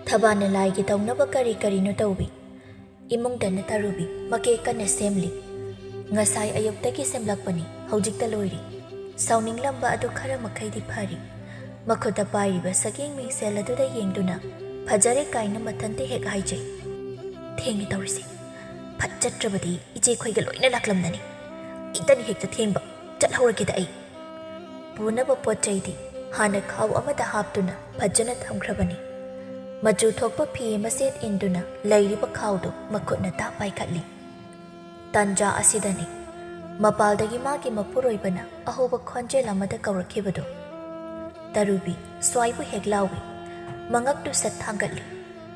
ꯊꯕꯥꯅ ꯂꯥꯏꯒꯤ ꯇꯧꯅꯕ ꯀꯔꯤ ꯀꯔꯤꯅꯣ ꯇꯧꯏ꯫ ꯏꯃꯨꯡꯗꯅ ꯇꯔꯨꯕꯤ ꯃꯀꯦ ꯀꯟꯅ ꯁꯦꯝꯂꯤ꯫ ꯉꯁꯥꯏ ꯑꯌꯨꯛꯇꯒꯤ ꯁꯦꯝꯂꯛꯄꯅꯤ, ꯍꯧꯖꯤꯛꯇ ꯂꯣꯏꯔꯤ꯫ ꯁꯥꯎꯅꯤꯡꯂꯝꯕ ꯑꯗꯨ ꯈꯔ ꯃꯈꯩꯗꯤ ꯐꯔꯤ꯫ ꯃꯈꯨꯠꯇ ꯄꯥꯏꯔꯤꯕ ꯁꯛꯌꯦꯡ ꯃꯤꯡꯁꯦꯜ ꯑꯗꯨꯗ ꯌꯦꯡꯗꯨꯅ ꯐꯖꯔꯦ ꯀꯥꯏꯅ ꯃꯊꯟꯇ ꯍꯦꯛ ꯍꯥꯏꯖꯩ꯫ ꯊꯦꯡꯉꯦ ꯇꯧꯔꯤꯁꯦ꯫ ꯐꯠ ꯆꯠꯇ꯭ꯔꯕꯗꯤ ꯏꯆꯦꯈꯣꯏꯒ ꯂꯣꯏꯅ ꯂꯥꯛꯂꯝꯂꯅꯤ꯫ ꯏꯇꯅꯤ ꯍꯦꯛꯇ ꯊꯦꯡꯕ꯫ ꯆꯠꯍꯧꯔꯒꯦꯗ ꯑꯩ꯫ ꯄꯨꯅꯕ ꯄꯣꯠ ꯆꯩꯗꯤ ꯍꯥꯟꯅ ꯈꯥꯎ ꯑꯃꯗ ꯍꯥꯞꯇꯨꯅ ꯐꯖꯅ ꯊꯝꯈ꯭ꯔꯕꯅꯤ꯫ ꯃꯆꯨ ꯊꯣꯛꯄ ꯐꯤ ꯑꯃ ꯁꯦꯠ ꯏꯟꯗꯨꯅ ꯂꯩꯔꯤꯕ ꯈꯥꯎꯗꯨ ꯃꯈꯨꯠꯅ ꯇꯥ ꯄꯥꯏꯈꯠꯂꯤ꯫ ꯇꯥꯟꯖꯥ ꯑꯁꯤꯗꯅꯤ ꯃꯄꯥꯜꯗꯒꯤ ꯃꯥꯒꯤ ꯃꯄꯨꯔꯣꯏꯕꯅ ꯑꯍꯧꯕ ꯈꯣꯟꯖꯦꯜ ꯑꯃꯗ ꯀꯧꯔꯛꯈꯤꯕꯗꯨ꯫ ꯇꯔꯨꯕꯤ ꯁ꯭ꯋꯥꯏꯕꯨ ꯍꯦꯛ ꯂꯥꯎꯏ꯫ ꯃꯉꯛꯇꯨ ꯁꯠ ꯊꯥꯡꯒꯠꯂꯤ꯫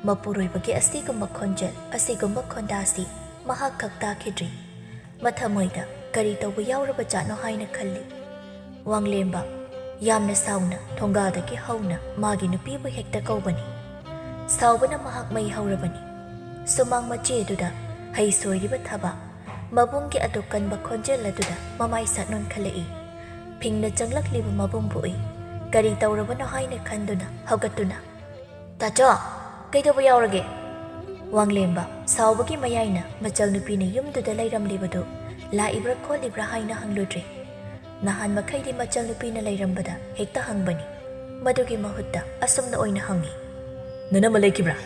ꯃꯄꯨꯔꯣꯏꯕꯒꯤ ꯑꯁꯤꯒꯨꯝꯕ ꯈꯣꯟꯖꯦꯜ, ꯑꯁꯤꯒꯨꯝꯕ ꯈꯣꯟꯗꯥꯁꯤ ꯃꯍꯥꯛ ꯈꯛ ꯇꯥꯈꯤꯗ꯭ꯔꯤ꯫ ꯃꯊꯃꯣꯏꯗ ꯀꯔꯤ ꯇꯧꯕ ꯌꯥꯎꯔꯕ ꯖꯥꯠꯅꯣ ꯍꯥꯏꯅ ꯈꯜꯂꯤ꯫ ꯋꯥꯡꯂꯦꯝꯕ ꯌꯥꯝꯅ ꯁꯥꯎꯅ ꯊꯣꯡꯒꯥꯜꯗꯒꯤ ꯍꯧꯅ ꯃꯥꯒꯤ ꯅꯨꯄꯤꯕꯨ ꯍꯦꯛꯇ ꯀꯧꯕꯅꯤ꯫ ꯁꯥꯎꯕꯅ ꯃꯍꯥꯛ ꯃꯩ ꯍꯧꯔꯕꯅꯤ꯫ ꯁꯨꯃꯥꯡ ꯃꯆꯦꯗꯨꯗ ꯍꯩ ꯁꯣꯏꯔꯤꯕ ꯊꯕꯥ, ꯃꯕꯨꯡꯒꯤ ꯑꯗꯨꯛ ꯀꯟꯕ ꯈꯣꯟꯖꯦꯜ ꯑꯗꯨꯗ ꯃꯃꯥꯏ ꯁꯠ ꯅꯣꯟꯈꯠꯂꯛꯏ꯫ ꯐꯤꯡꯅ ꯆꯪꯂꯛꯂꯤꯕ ꯃꯕꯨꯡꯕꯨ ꯎꯏ꯫ ꯀꯔꯤ ꯇꯧꯔꯕꯅꯣ ꯍꯥꯏꯅ ꯈꯟꯗꯨꯅ ꯍꯧꯒꯠꯇꯨꯅ, "ꯇꯥꯆꯧ, ꯀꯩꯗꯧꯕ ꯌꯥꯎꯔꯒꯦ?" ꯋꯥꯡꯂꯦꯝꯕ ꯁꯥꯎꯕꯒꯤ ꯃꯌꯥꯏꯅ ꯃꯆꯜꯅꯨꯄꯤꯅ ꯌꯨꯝꯗꯨꯗ ꯂꯩꯔꯝꯂꯤꯕꯗꯨ ꯂꯥꯛꯏꯕ꯭ꯔꯥ ꯈꯣꯠꯂꯤꯕ꯭ꯔꯥ ꯍꯥꯏꯅ ꯍꯪꯂꯨꯗ꯭ꯔꯦ꯫ ꯅꯍꯥꯟ ꯃꯈꯩꯗꯤ ꯃꯆꯜꯅꯨꯄꯤꯅ ꯂꯩꯔꯝꯕꯗ ꯍꯦꯛꯇ ꯍꯪꯕꯅꯤ꯫ ꯃꯗꯨꯒꯤ ꯃꯍꯨꯠꯇ ꯑꯁꯨꯝꯅ ꯑꯣꯏꯅ ꯍꯪꯉꯤ, "ꯅꯅꯝꯃ ꯂꯩꯈꯤꯕ꯭ꯔꯥ?"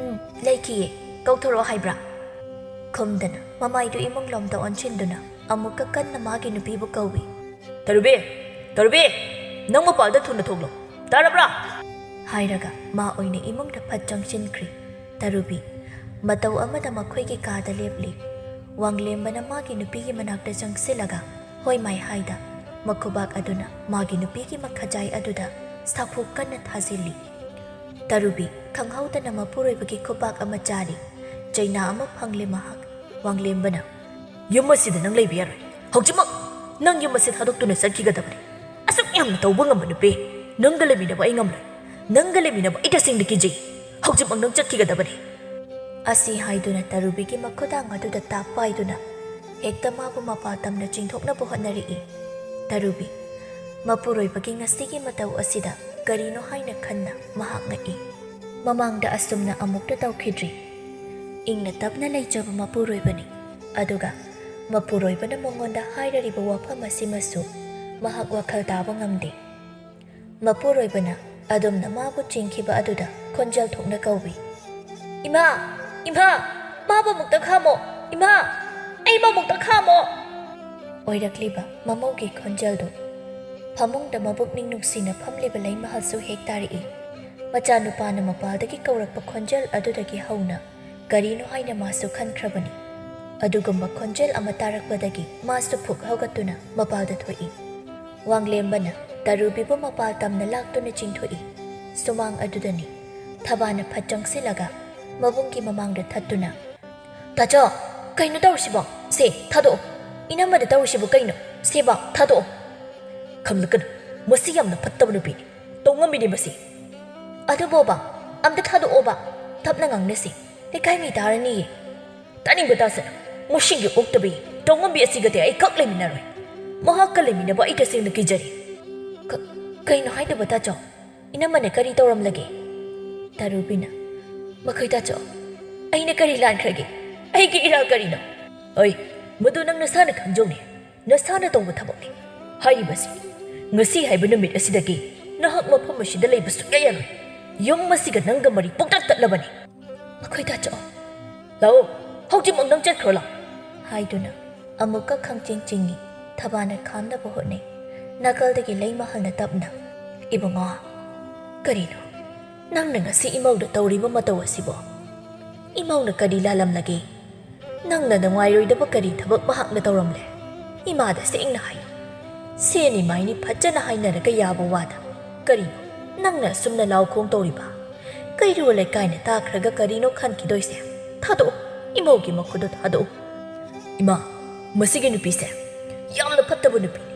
"ꯎꯝ, ꯂꯩꯈꯤꯌꯦ꯫ ꯀꯧꯊꯣꯔꯛꯑꯣ ꯍꯥꯏꯕ꯭ꯔꯥ?" ꯈꯨꯝꯗꯅ ꯃꯃꯥꯏꯗꯨ ꯏꯃꯨꯡꯂꯣꯝꯗ ꯑꯣꯟꯁꯤꯟꯗꯨꯅ ꯑꯃꯨꯛꯀ ꯀꯟꯅ ꯃꯥꯒꯤ ꯅꯨꯄꯤꯕꯨ ꯀꯧꯏ꯫ "ꯇꯔꯨꯕꯤ! ꯇꯔꯨꯕꯤ! ꯅꯪ ꯃꯄꯥꯜꯗ ꯊꯨꯅ ꯊꯣꯛꯂꯣ! ꯇꯥꯔꯕ꯭ꯔꯥ?" ꯍꯥꯏꯔꯒ ꯃꯥ ꯑꯣꯏꯅ ꯏꯃꯨꯡꯗ ꯐꯠ ꯆꯪꯁꯤꯟꯈ꯭ꯔꯤ꯫ ꯇꯔꯨꯕꯤ ꯃꯇꯧ ꯑꯃꯗ ꯃꯈꯣꯏꯒꯤ ꯀꯥꯗ ꯂꯦꯞꯂꯤ꯫ ꯋꯥꯡꯂꯦꯝꯕꯅ ꯃꯥꯒꯤ ꯅꯨꯄꯤꯒꯤ ꯃꯅꯥꯛꯇ ꯆꯪꯁꯤꯜꯂꯒ ꯍꯣꯏ ꯃꯥꯏ ꯍꯥꯏꯗ ꯃꯈꯨꯕꯥꯛ ꯑꯗꯨꯅ ꯃꯥꯒꯤ ꯅꯨꯄꯤꯒꯤ ꯃꯈꯖꯥꯏ ꯑꯗꯨꯗ ꯁꯥꯐꯨ ꯀꯟꯅ ꯊꯥꯖꯤꯜꯂꯤ꯫ ꯇꯔꯨꯕꯤ ꯈꯪꯍꯧꯗꯅ ꯃꯄꯨꯔꯣꯏꯕꯒꯤ ꯈꯨꯕꯥꯛ ꯑꯃ ꯆꯥꯔꯤ꯫ ꯆꯩꯅꯥ ꯑꯃ ꯐꯪꯂꯦ ꯃꯍꯥꯛ꯫ ꯋꯥꯡꯂꯦꯝꯕꯅ, "ꯌꯨꯝ ꯑꯁꯤꯗ ꯅꯪ ꯂꯩꯕ ꯌꯥꯔꯣꯏ꯫ ꯍꯧꯖꯤꯛꯃꯛ!" ꯅꯪ ꯌꯨꯝ ꯑꯁꯤ ꯊꯥꯗꯣꯛꯇꯨꯅ ꯆꯠꯈꯤꯒꯗꯕꯅꯤ꯫ ꯑꯁꯨꯛ ꯌꯥꯝꯅ ꯇꯧꯕ ꯉꯝꯕ ꯅꯨꯄꯤ, ꯅꯪꯒ ꯂꯩꯃꯤꯟꯅꯕ ꯑꯩ ꯉꯝꯂꯣꯏ꯫ ꯅꯪꯒ ꯂꯩꯃꯤꯟꯅꯕ ꯑꯩ ꯇꯁꯦꯡꯅ ꯀꯤꯖꯩ꯫ ꯍꯧꯖꯤꯛꯃꯛ ꯅꯪ ꯆꯠꯈꯤꯒꯗꯕꯅꯤ꯫ ꯑꯁꯤ ꯍꯥꯏꯗꯨꯅ ꯇꯔꯨꯕꯤꯒꯤ ꯃꯈꯨꯗꯥꯡ ꯑꯗꯨꯗ ꯇꯥꯞ ꯄꯥꯏꯗꯨꯅ ꯍꯦꯛꯇ ꯃꯥꯕꯨ ꯃꯄꯥꯜ ꯇꯝꯅ ꯆꯤꯡꯊꯣꯛꯅꯕ ꯍꯣꯠꯅꯔꯛꯏ꯫ ꯇꯔꯨꯕꯤ, ꯃꯄꯨꯔꯣꯏꯕꯒꯤ ꯉꯁꯤꯒꯤ ꯃꯇꯧ ꯑꯁꯤꯗ ꯀꯔꯤꯅꯣ ꯍꯥꯏꯅ ꯈꯟꯅ ꯃꯍꯥꯛ ꯉꯛꯏ꯫ ꯃꯃꯥꯡꯗ ꯑꯁꯨꯝꯅ ꯑꯃꯨꯛꯇ ꯇꯧꯈꯤꯗ꯭ꯔꯤ꯫ ꯏꯪꯅ ꯇꯞꯅ ꯂꯩꯖꯕ ꯃꯄꯨꯔꯣꯏꯕꯅꯤ꯫ ꯑꯗꯨꯒ ꯃꯄꯨꯔꯣꯏꯕꯅ ꯃꯉꯣꯟꯗ ꯍꯥꯏꯔꯔꯤꯕ ꯋꯥꯐꯝ ꯑꯁꯤꯃꯁꯨ ꯃꯍꯥꯛ ꯋꯥꯈꯜ ꯇꯥꯕ ꯉꯝꯗꯦ꯫ ꯃꯄꯨꯔꯣꯏꯕꯅ ꯑꯗꯨꯝꯅ ꯃꯥꯕꯨ ꯆꯤꯡꯈꯤꯕ ꯑꯗꯨꯗ ꯈꯣꯟꯖꯦꯜ ꯊꯣꯛꯅ ꯀꯧꯏ, "ꯏꯃꯥ! ꯏꯃꯥ! ꯃꯥꯕꯨ ꯑꯃꯨꯛꯇ ꯈꯥꯝꯃꯣ! ꯏꯃꯥ! ꯑꯩꯕꯨ ꯑꯃꯨꯛꯇ ꯈꯥꯝꯃꯣ!" ꯑꯣꯏꯔꯛꯂꯤꯕ ꯃꯃꯧꯒꯤ ꯈꯣꯟꯖꯦꯜꯗꯨ ꯐꯃꯨꯡꯗ ꯃꯕꯨꯛꯅꯤꯡ ꯅꯨꯡꯁꯤꯅ ꯐꯝꯂꯤꯕ ꯂꯩꯃꯍꯜꯁꯨ ꯍꯦꯛ ꯇꯥꯔꯛꯏ꯫ ꯃꯆꯥꯅꯨꯄꯥꯅ ꯃꯄꯥꯜꯗꯒꯤ ꯀꯧꯔꯛꯄ ꯈꯣꯟꯖꯦꯜ ꯑꯗꯨꯗꯒꯤ ꯍꯧꯅ ꯀꯔꯤꯅꯣ ꯍꯥꯏꯅ ꯃꯥꯁꯨ ꯈꯟꯈ꯭ꯔꯕꯅꯤ꯫ ꯑꯗꯨꯒꯨꯝꯕ ꯈꯣꯟꯖꯦꯜ ꯑꯃ ꯇꯥꯔꯛꯄꯗꯒꯤ ꯃꯥꯁꯨ ꯐꯨꯛ ꯍꯧꯒꯠꯇꯨꯅ ꯃꯄꯥꯜꯗ ꯊꯣꯛꯏ꯫ ꯋꯥꯡꯂꯦꯝꯕꯅ ꯇꯔꯨꯕꯤꯕꯨ ꯃꯄꯥꯜ ꯇꯝꯅ ꯂꯥꯛꯇꯨꯅ ꯆꯤꯡꯊꯣꯛꯏ꯫ ꯁꯨꯃꯥꯡ ꯑꯗꯨꯗꯅꯤ꯫ ꯊꯕꯥꯅ ꯐꯠ ꯆꯪꯁꯤꯜꯂꯒ ꯃꯕꯨꯡꯒꯤ ꯃꯃꯥꯡꯗ ꯊꯠꯇꯨꯅ, "ꯇꯥꯆꯧ, ꯀꯩꯅꯣ ꯇꯧꯔꯤꯁꯤꯕꯣ? ꯁꯦ, ꯊꯥꯗꯣꯛꯑꯣ꯫ ꯏꯅꯝꯃꯗ ꯇꯧꯔꯤꯁꯤꯕꯨ ꯀꯩꯅꯣ? ꯁꯦꯕꯥ, ꯊꯥꯗꯣꯛꯑꯣ!" "ꯈꯝꯂꯛꯀꯅꯨ, ꯃꯁꯤ ꯌꯥꯝꯅ ꯐꯠꯇꯕ ꯅꯨꯄꯤꯅꯤ꯫ ꯇꯧꯉꯝꯕꯤꯅꯤ ꯃꯁꯤ꯫" "ꯑꯗꯨꯕꯣꯕ, ꯑꯝꯇ ꯊꯥꯗꯣꯛꯑꯣꯕ꯫ ꯇꯞꯅ ꯉꯥꯡꯅꯁꯤ꯫ ꯂꯩꯀꯥꯏ ꯃꯤ ꯇꯥꯔꯅꯤꯌꯦ꯫" "ꯇꯥꯅꯤꯡꯕ ꯇꯥꯁꯅꯨ꯫ ꯃꯁꯤꯒꯤ ꯑꯣꯛꯇꯕꯤ ꯇꯧꯉꯝꯕꯤ ꯑꯁꯤꯒꯗꯤ ꯑꯩ ꯀꯛ ꯂꯩꯃꯤꯟꯅꯔꯣꯏ꯫ ꯃꯍꯥꯛꯀ ꯂꯩꯃꯤꯟꯅꯕ ꯑꯩ ꯇꯁꯦꯡꯅ ꯀꯤꯖꯔꯦ꯫" "ꯀ-, ꯀꯩꯅꯣ ꯍꯥꯏꯗꯨꯕ, ꯇꯥꯆꯧ? ꯏꯅꯝꯃꯅ ꯀꯔꯤ ꯇꯧꯔꯝꯂꯒꯦ?" ꯇꯔꯨꯕꯤꯅ, "ꯃꯈꯣꯏ ꯇꯥꯆꯧ, ꯑꯩꯅ ꯀꯔꯤ ꯂꯥꯟꯈ꯭ꯔꯒꯦ? ꯑꯩꯒꯤ ꯏꯔꯥꯜ ꯀꯔꯤꯅꯣ?" "ꯑꯩ, ꯃꯗꯨ ꯅꯪ ꯅꯁꯥꯅ ꯈꯪꯖꯧꯅꯦ꯫ ꯅꯁꯥꯅ ꯇꯧꯕ ꯊꯕꯛꯅꯤ꯫ ꯍꯥꯏꯔꯤꯕꯁꯤ, ꯉꯁꯤ ꯍꯥꯏꯕ ꯅꯨꯃꯤꯠ ꯑꯁꯤꯗꯒꯤ ꯅꯍꯥꯛ ꯃꯐꯝ ꯑꯁꯤꯗ ꯂꯩꯕ ꯁꯨꯡꯌꯥ ꯌꯥꯔꯣꯏ꯫ ꯌꯨꯝ ꯑꯁꯤꯒ ꯅꯪꯒ ꯃꯔꯤ ꯄꯨꯡꯇꯠ ꯇꯠꯂꯕꯅꯤ꯫" "ꯃꯈꯣꯏ ꯇꯥꯆꯧ꯫" "ꯂꯥꯛꯑꯣ, ꯍꯧꯖꯤꯛꯃꯛ ꯅꯪ ꯆꯠꯈ꯭ꯔꯣ ꯂꯥꯎ꯫" ꯍꯥꯏꯗꯨꯅ ꯑꯃꯨꯛꯀ ꯈꯪꯆꯤꯡ ꯆꯤꯡꯉꯤ꯫ ꯊꯕꯥꯅ ꯈꯥꯝꯅꯕ ꯍꯣꯠꯅꯩ꯫ ꯅꯥꯀꯜꯗꯒꯤ ꯂꯩꯃꯍꯜꯅ ꯇꯞꯅ, "ꯏꯕꯨꯡꯉꯣ, ꯀꯔꯤꯅꯣ ꯅꯪꯅ ꯉꯁꯤ ꯏꯃꯧꯗ ꯇꯧꯔꯤꯕ ꯃꯇꯧ ꯑꯁꯤꯕꯣ? ꯏꯃꯧꯅ ꯀꯔꯤ ꯂꯥꯜꯂꯝꯂꯒꯦ? ꯅꯪꯅ ꯅꯨꯡꯉꯥꯏꯔꯣꯏꯗꯕ ꯀꯔꯤ ꯊꯕꯛ ꯃꯍꯥꯛꯅ ꯇꯧꯔꯝꯂꯦ? ꯏꯃꯥꯗ ꯁꯦꯡꯅ ꯍꯥꯏ꯫ ꯁꯦꯟ ꯏꯃꯥꯏꯅꯤ ꯐꯖꯅ ꯍꯥꯏꯅꯔꯒ ꯌꯥꯕ ꯋꯥꯗ ꯀꯔꯤꯅꯣ ꯅꯪꯅ ꯑꯁꯨꯝꯅ ꯂꯥꯎ ꯈꯣꯡ ꯇꯧꯔꯤꯕ? ꯀꯩꯔꯣꯜ ꯂꯩꯀꯥꯏꯅ ꯇꯥꯈ꯭ꯔꯒ ꯀꯔꯤꯅꯣ ꯈꯟꯈꯤꯗꯣꯏꯁꯦ? ꯊꯥꯗꯣꯛꯎ, ꯏꯃꯧꯒꯤ ꯃꯈꯨꯗꯣ ꯊꯥꯗꯣꯛꯎ꯫" "ꯏꯃꯥ, ꯃꯁꯤꯒꯤ ꯅꯨꯄꯤꯁꯦ ꯌꯥꯝꯅ ꯐꯠꯇꯕ ꯅꯨꯄꯤꯅꯤ꯫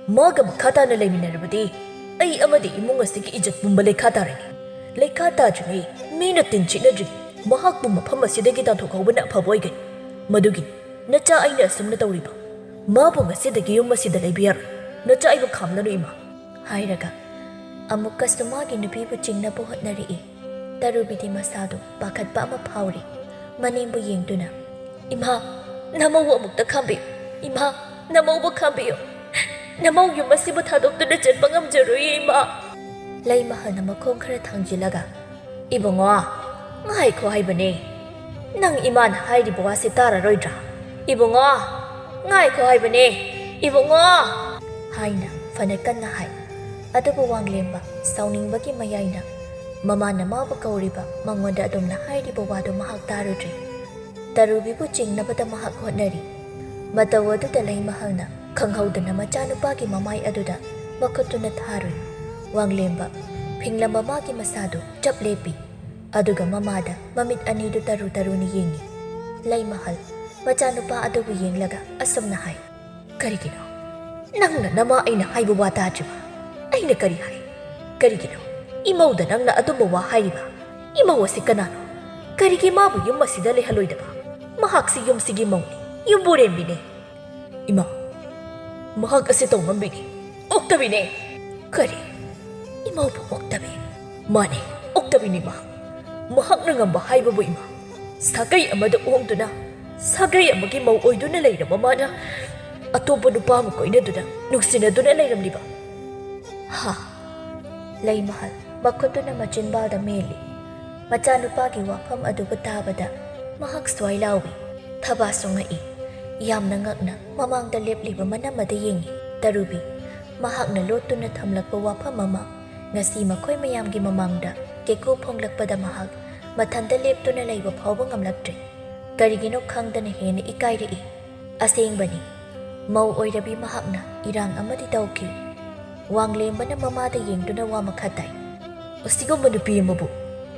ꯃꯥꯒ ꯃꯈꯥ ꯇꯥꯅ ꯂꯩꯃꯤꯟꯅꯔꯕꯗꯤ ꯑꯩ ꯑꯃꯗꯤ ꯏꯃꯨꯡ ꯑꯁꯤꯒꯤ ꯏꯖꯠ ꯄꯨꯝꯕ ꯂꯩꯈꯥ ꯇꯥꯔꯅꯤ꯫ ꯂꯩꯈꯥ ꯇꯥꯗ꯭ꯔꯤꯉꯩ, ꯃꯤꯅ ꯇꯤꯟ ꯁꯤꯠꯅꯗ꯭ꯔꯤꯉꯩ ꯃꯍꯥꯛꯄꯨ ꯃꯐꯝ ꯑꯁꯤꯗꯒꯤ ꯇꯥꯟꯊꯣꯛꯍꯧꯕꯅ ꯑꯐꯕ ꯑꯣꯏꯒꯅꯤ꯫ ꯃꯗꯨꯒꯤꯅꯤ ꯅꯆꯥ ꯑꯩꯅ ꯑꯁꯨꯝꯅ ꯇꯧꯔꯤꯕ꯫ ꯃꯥꯕꯨ ꯉꯁꯤꯗꯒꯤ ꯌꯨꯝ ꯑꯁꯤꯗ ꯂꯩꯕ ꯌꯥꯔꯣꯏ꯫ ꯅꯆꯥ ꯑꯩꯕꯨ ꯈꯥꯝꯂꯅꯨ, ꯏꯃꯥ꯫ ꯍꯥꯏꯔꯒ ꯑꯃꯨꯛꯀꯁꯨ ꯃꯥꯒꯤ ꯅꯨꯄꯤꯕꯨ ꯆꯤꯡꯅꯕ ꯍꯣꯠꯅꯔꯛꯏ꯫ ꯇꯔꯨꯕꯤꯗꯤ ꯃꯁꯥꯗꯨ ꯄꯥꯈꯠꯄ ꯑꯃ ꯐꯥꯎꯔꯤ꯫ ꯃꯅꯦꯝꯕꯨ ꯌꯦꯡꯗꯨꯅ, "ꯏꯃꯥ, ꯅꯃꯧꯕꯨ ꯑꯃꯨꯛꯇ ꯈꯥꯝꯕꯤꯌꯨ꯫ ꯏꯃꯥ, ꯅꯃꯧꯕꯨ ꯈꯥꯝꯕꯤꯌꯨ꯫ ꯅꯃꯧ ꯌꯨꯝ ꯑꯁꯤꯕꯨ ꯊꯥꯗꯣꯛꯇꯨꯅ ꯆꯠꯄ ꯉꯝꯖꯔꯣꯏꯌꯦ, ꯏꯃꯥ꯫" ꯂꯩꯃꯍꯜꯅ ꯃꯈꯣꯡ ꯈꯔ ꯊꯥꯡꯖꯤꯜꯂꯒ, "ꯏꯕꯨꯡꯉꯣ, ꯉꯥꯏꯈꯣ ꯍꯥꯏꯕꯅꯦ꯫ ꯅꯪ ꯏꯃꯥꯅ ꯍꯥꯏꯔꯤꯕ ꯋꯥꯁꯦ ꯇꯥꯔꯔꯣꯏꯗ꯭ꯔꯥ? ꯏꯕꯨꯡꯉꯣ, ꯉꯥꯏꯈꯣ ꯍꯥꯏꯕꯅꯦ, ꯏꯕꯨꯡꯉꯣ!" ꯍꯥꯏꯅ ꯐꯅ ꯀꯟꯅ ꯍꯥꯏ꯫ ꯑꯗꯨꯕꯨ ꯋꯥꯡꯂꯦꯝꯕ ꯁꯥꯎꯅꯤꯡꯕꯒꯤ ꯃꯌꯥꯏꯅ ꯃꯃꯥꯅ ꯃꯥꯕꯨ ꯀꯧꯔꯤꯕ, ꯃꯉꯣꯟꯗ ꯑꯗꯨꯝꯅ ꯍꯥꯏꯔꯤꯕ ꯋꯥꯗꯨ ꯃꯍꯥꯛ ꯇꯥꯔꯨꯗ꯭ꯔꯦ꯫ ꯇꯔꯨꯕꯤꯕꯨ ꯆꯤꯡꯅꯕꯗ ꯃꯍꯥꯛ ꯍꯣꯠꯅꯔꯤ꯫ ꯃꯇꯧ ꯑꯗꯨꯗ ꯂꯩꯃꯍꯜꯅ ꯈꯪꯍꯧꯗꯅ ꯃꯆꯥꯅꯨꯄꯥꯒꯤ ꯃꯃꯥꯏ ꯑꯗꯨꯗ ꯃꯈꯨꯠꯇꯨꯅ ꯊꯥꯔꯨꯏ꯫ ꯋꯥꯡꯂꯦꯝꯕ ꯐꯤꯡꯂꯝꯕ ꯃꯥꯒꯤ ꯃꯁꯥꯗꯨ ꯆꯞ ꯂꯦꯞꯄꯤ꯫ ꯑꯗꯨꯒ ꯃꯃꯥꯗ ꯃꯃꯤꯠ ꯑꯅꯤꯗꯨ ꯇꯔꯨ ꯇꯔꯨꯅ ꯌꯦꯡꯉꯤ꯫ ꯂꯩꯃꯍꯜ ꯃꯆꯥꯅꯨꯄꯥ ꯑꯗꯨꯕꯨ ꯌꯦꯡꯂꯒ ꯑꯁꯨꯝꯅ ꯍꯥꯏ, "ꯀꯔꯤꯒꯤꯅꯣ ꯅꯪꯅ ꯅꯃꯥ ꯑꯩꯅ ꯍꯥꯏꯕ ꯋꯥ ꯇꯥꯗ꯭ꯔꯤꯕ? ꯑꯩꯅ ꯀꯔꯤ ꯍꯥꯏ? ꯀꯔꯤꯒꯤꯅꯣ ꯏꯃꯧꯗ ꯅꯪꯅ ꯑꯗꯨꯝꯕ ꯋꯥ ꯍꯥꯏꯔꯤꯕ? ꯏꯃꯧ ꯑꯁꯤ ꯀꯅꯥꯅꯣ? ꯀꯔꯤꯒꯤ ꯃꯥꯕꯨ ꯌꯨꯝ ꯑꯁꯤꯗ ꯂꯩꯍꯜꯂꯣꯏꯗꯕ? ꯃꯍꯥꯛꯁꯤ ꯌꯨꯝꯁꯤꯒꯤ ꯃꯧꯅꯤ, ꯌꯨꯝꯕꯨꯔꯦꯝꯕꯤꯅꯦ꯫" "ꯏꯃꯥ, ꯃꯍꯥꯛ ꯑꯁꯤ ꯇꯧꯉꯝꯕꯤꯅꯤ, ꯑꯣꯛꯇꯕꯤꯅꯦ꯫" "ꯀꯔꯤ? ꯏꯃꯧꯕꯨ ꯑꯣꯛꯇꯕꯤ?" "ꯃꯥꯅꯦ, ꯑꯣꯛꯇꯕꯤꯅꯤ ꯃꯍꯥꯛ꯫ ꯃꯍꯥꯛꯅ ꯉꯝꯕ ꯍꯥꯏꯕꯕꯨ, ꯏꯃꯥ, ꯁꯥꯒꯩ ꯑꯃꯗ ꯑꯣꯡꯗꯨꯅ, ꯁꯥꯒꯩ ꯑꯃꯒꯤ ꯃꯧ ꯑꯣꯏꯗꯨꯅ ꯂꯩꯔꯕ ꯃꯥꯅ ꯑꯇꯣꯞꯄ ꯅꯨꯄꯥ ꯑꯃ ꯀꯣꯏꯅꯗꯨꯅ ꯅꯨꯡꯁꯤꯅꯗꯨꯅ ꯂꯩꯔꯝꯂꯤꯕ?" ꯍꯥ꯫ ꯂꯩꯃꯍꯜ ꯃꯈꯨꯠꯇꯨꯅ ꯃꯆꯤꯟꯕꯥꯜꯗ ꯃꯦꯜꯂꯤ꯫ ꯃꯆꯥꯅꯨꯄꯥꯒꯤ ꯋꯥꯐꯝ ꯑꯗꯨꯕꯨ ꯇꯥꯕꯗ ꯃꯍꯥꯛ ꯁ꯭ꯋꯥꯏ ꯂꯥꯎꯏ꯫ ꯊꯕꯥꯁꯨ ꯉꯛꯏ꯫ ꯌꯥꯝꯅ ꯉꯛꯅ ꯃꯃꯥꯡꯗ ꯂꯦꯞꯂꯤꯕ ꯃꯅꯝ ꯑꯗꯨ ꯌꯦꯡꯏ꯫ ꯇꯔꯨꯕꯤ ꯃꯍꯥꯛꯅ ꯂꯣꯠꯇꯨꯅ ꯊꯝꯂꯛꯄ ꯋꯥꯐꯝ ꯑꯃ ꯉꯁꯤ ꯃꯈꯣꯏ ꯃꯌꯥꯝꯒꯤ ꯃꯃꯥꯡꯗ ꯀꯦꯀꯨ ꯐꯣꯡꯂꯛꯄꯗ ꯃꯍꯥꯛ ꯃꯊꯟꯇ ꯂꯦꯞꯇꯨꯅ ꯂꯩꯕ ꯐꯥꯎꯕ ꯉꯝꯂꯛꯇ꯭ꯔꯦ꯫ ꯀꯔꯤꯒꯤꯅꯣ ꯈꯪꯗꯅ ꯍꯦꯟꯅ ꯏꯀꯥꯏꯔꯛꯏ꯫ ꯑꯁꯦꯡꯕꯅꯤ, ꯃꯧ ꯑꯣꯏꯔꯕꯤ ꯃꯍꯥꯛꯅ ꯏꯔꯥꯡ ꯑꯃꯗꯤ ꯇꯧꯈꯤ꯫ ꯋꯥꯡꯂꯦꯝꯕꯅ ꯃꯃꯥꯗ ꯌꯦꯡꯗꯨꯅ ꯋꯥ ꯃꯈꯥ ꯇꯥꯏ꯫ "ꯑꯁꯤꯒꯨꯝꯕ ꯅꯨꯄꯤ ꯑꯃꯕꯨ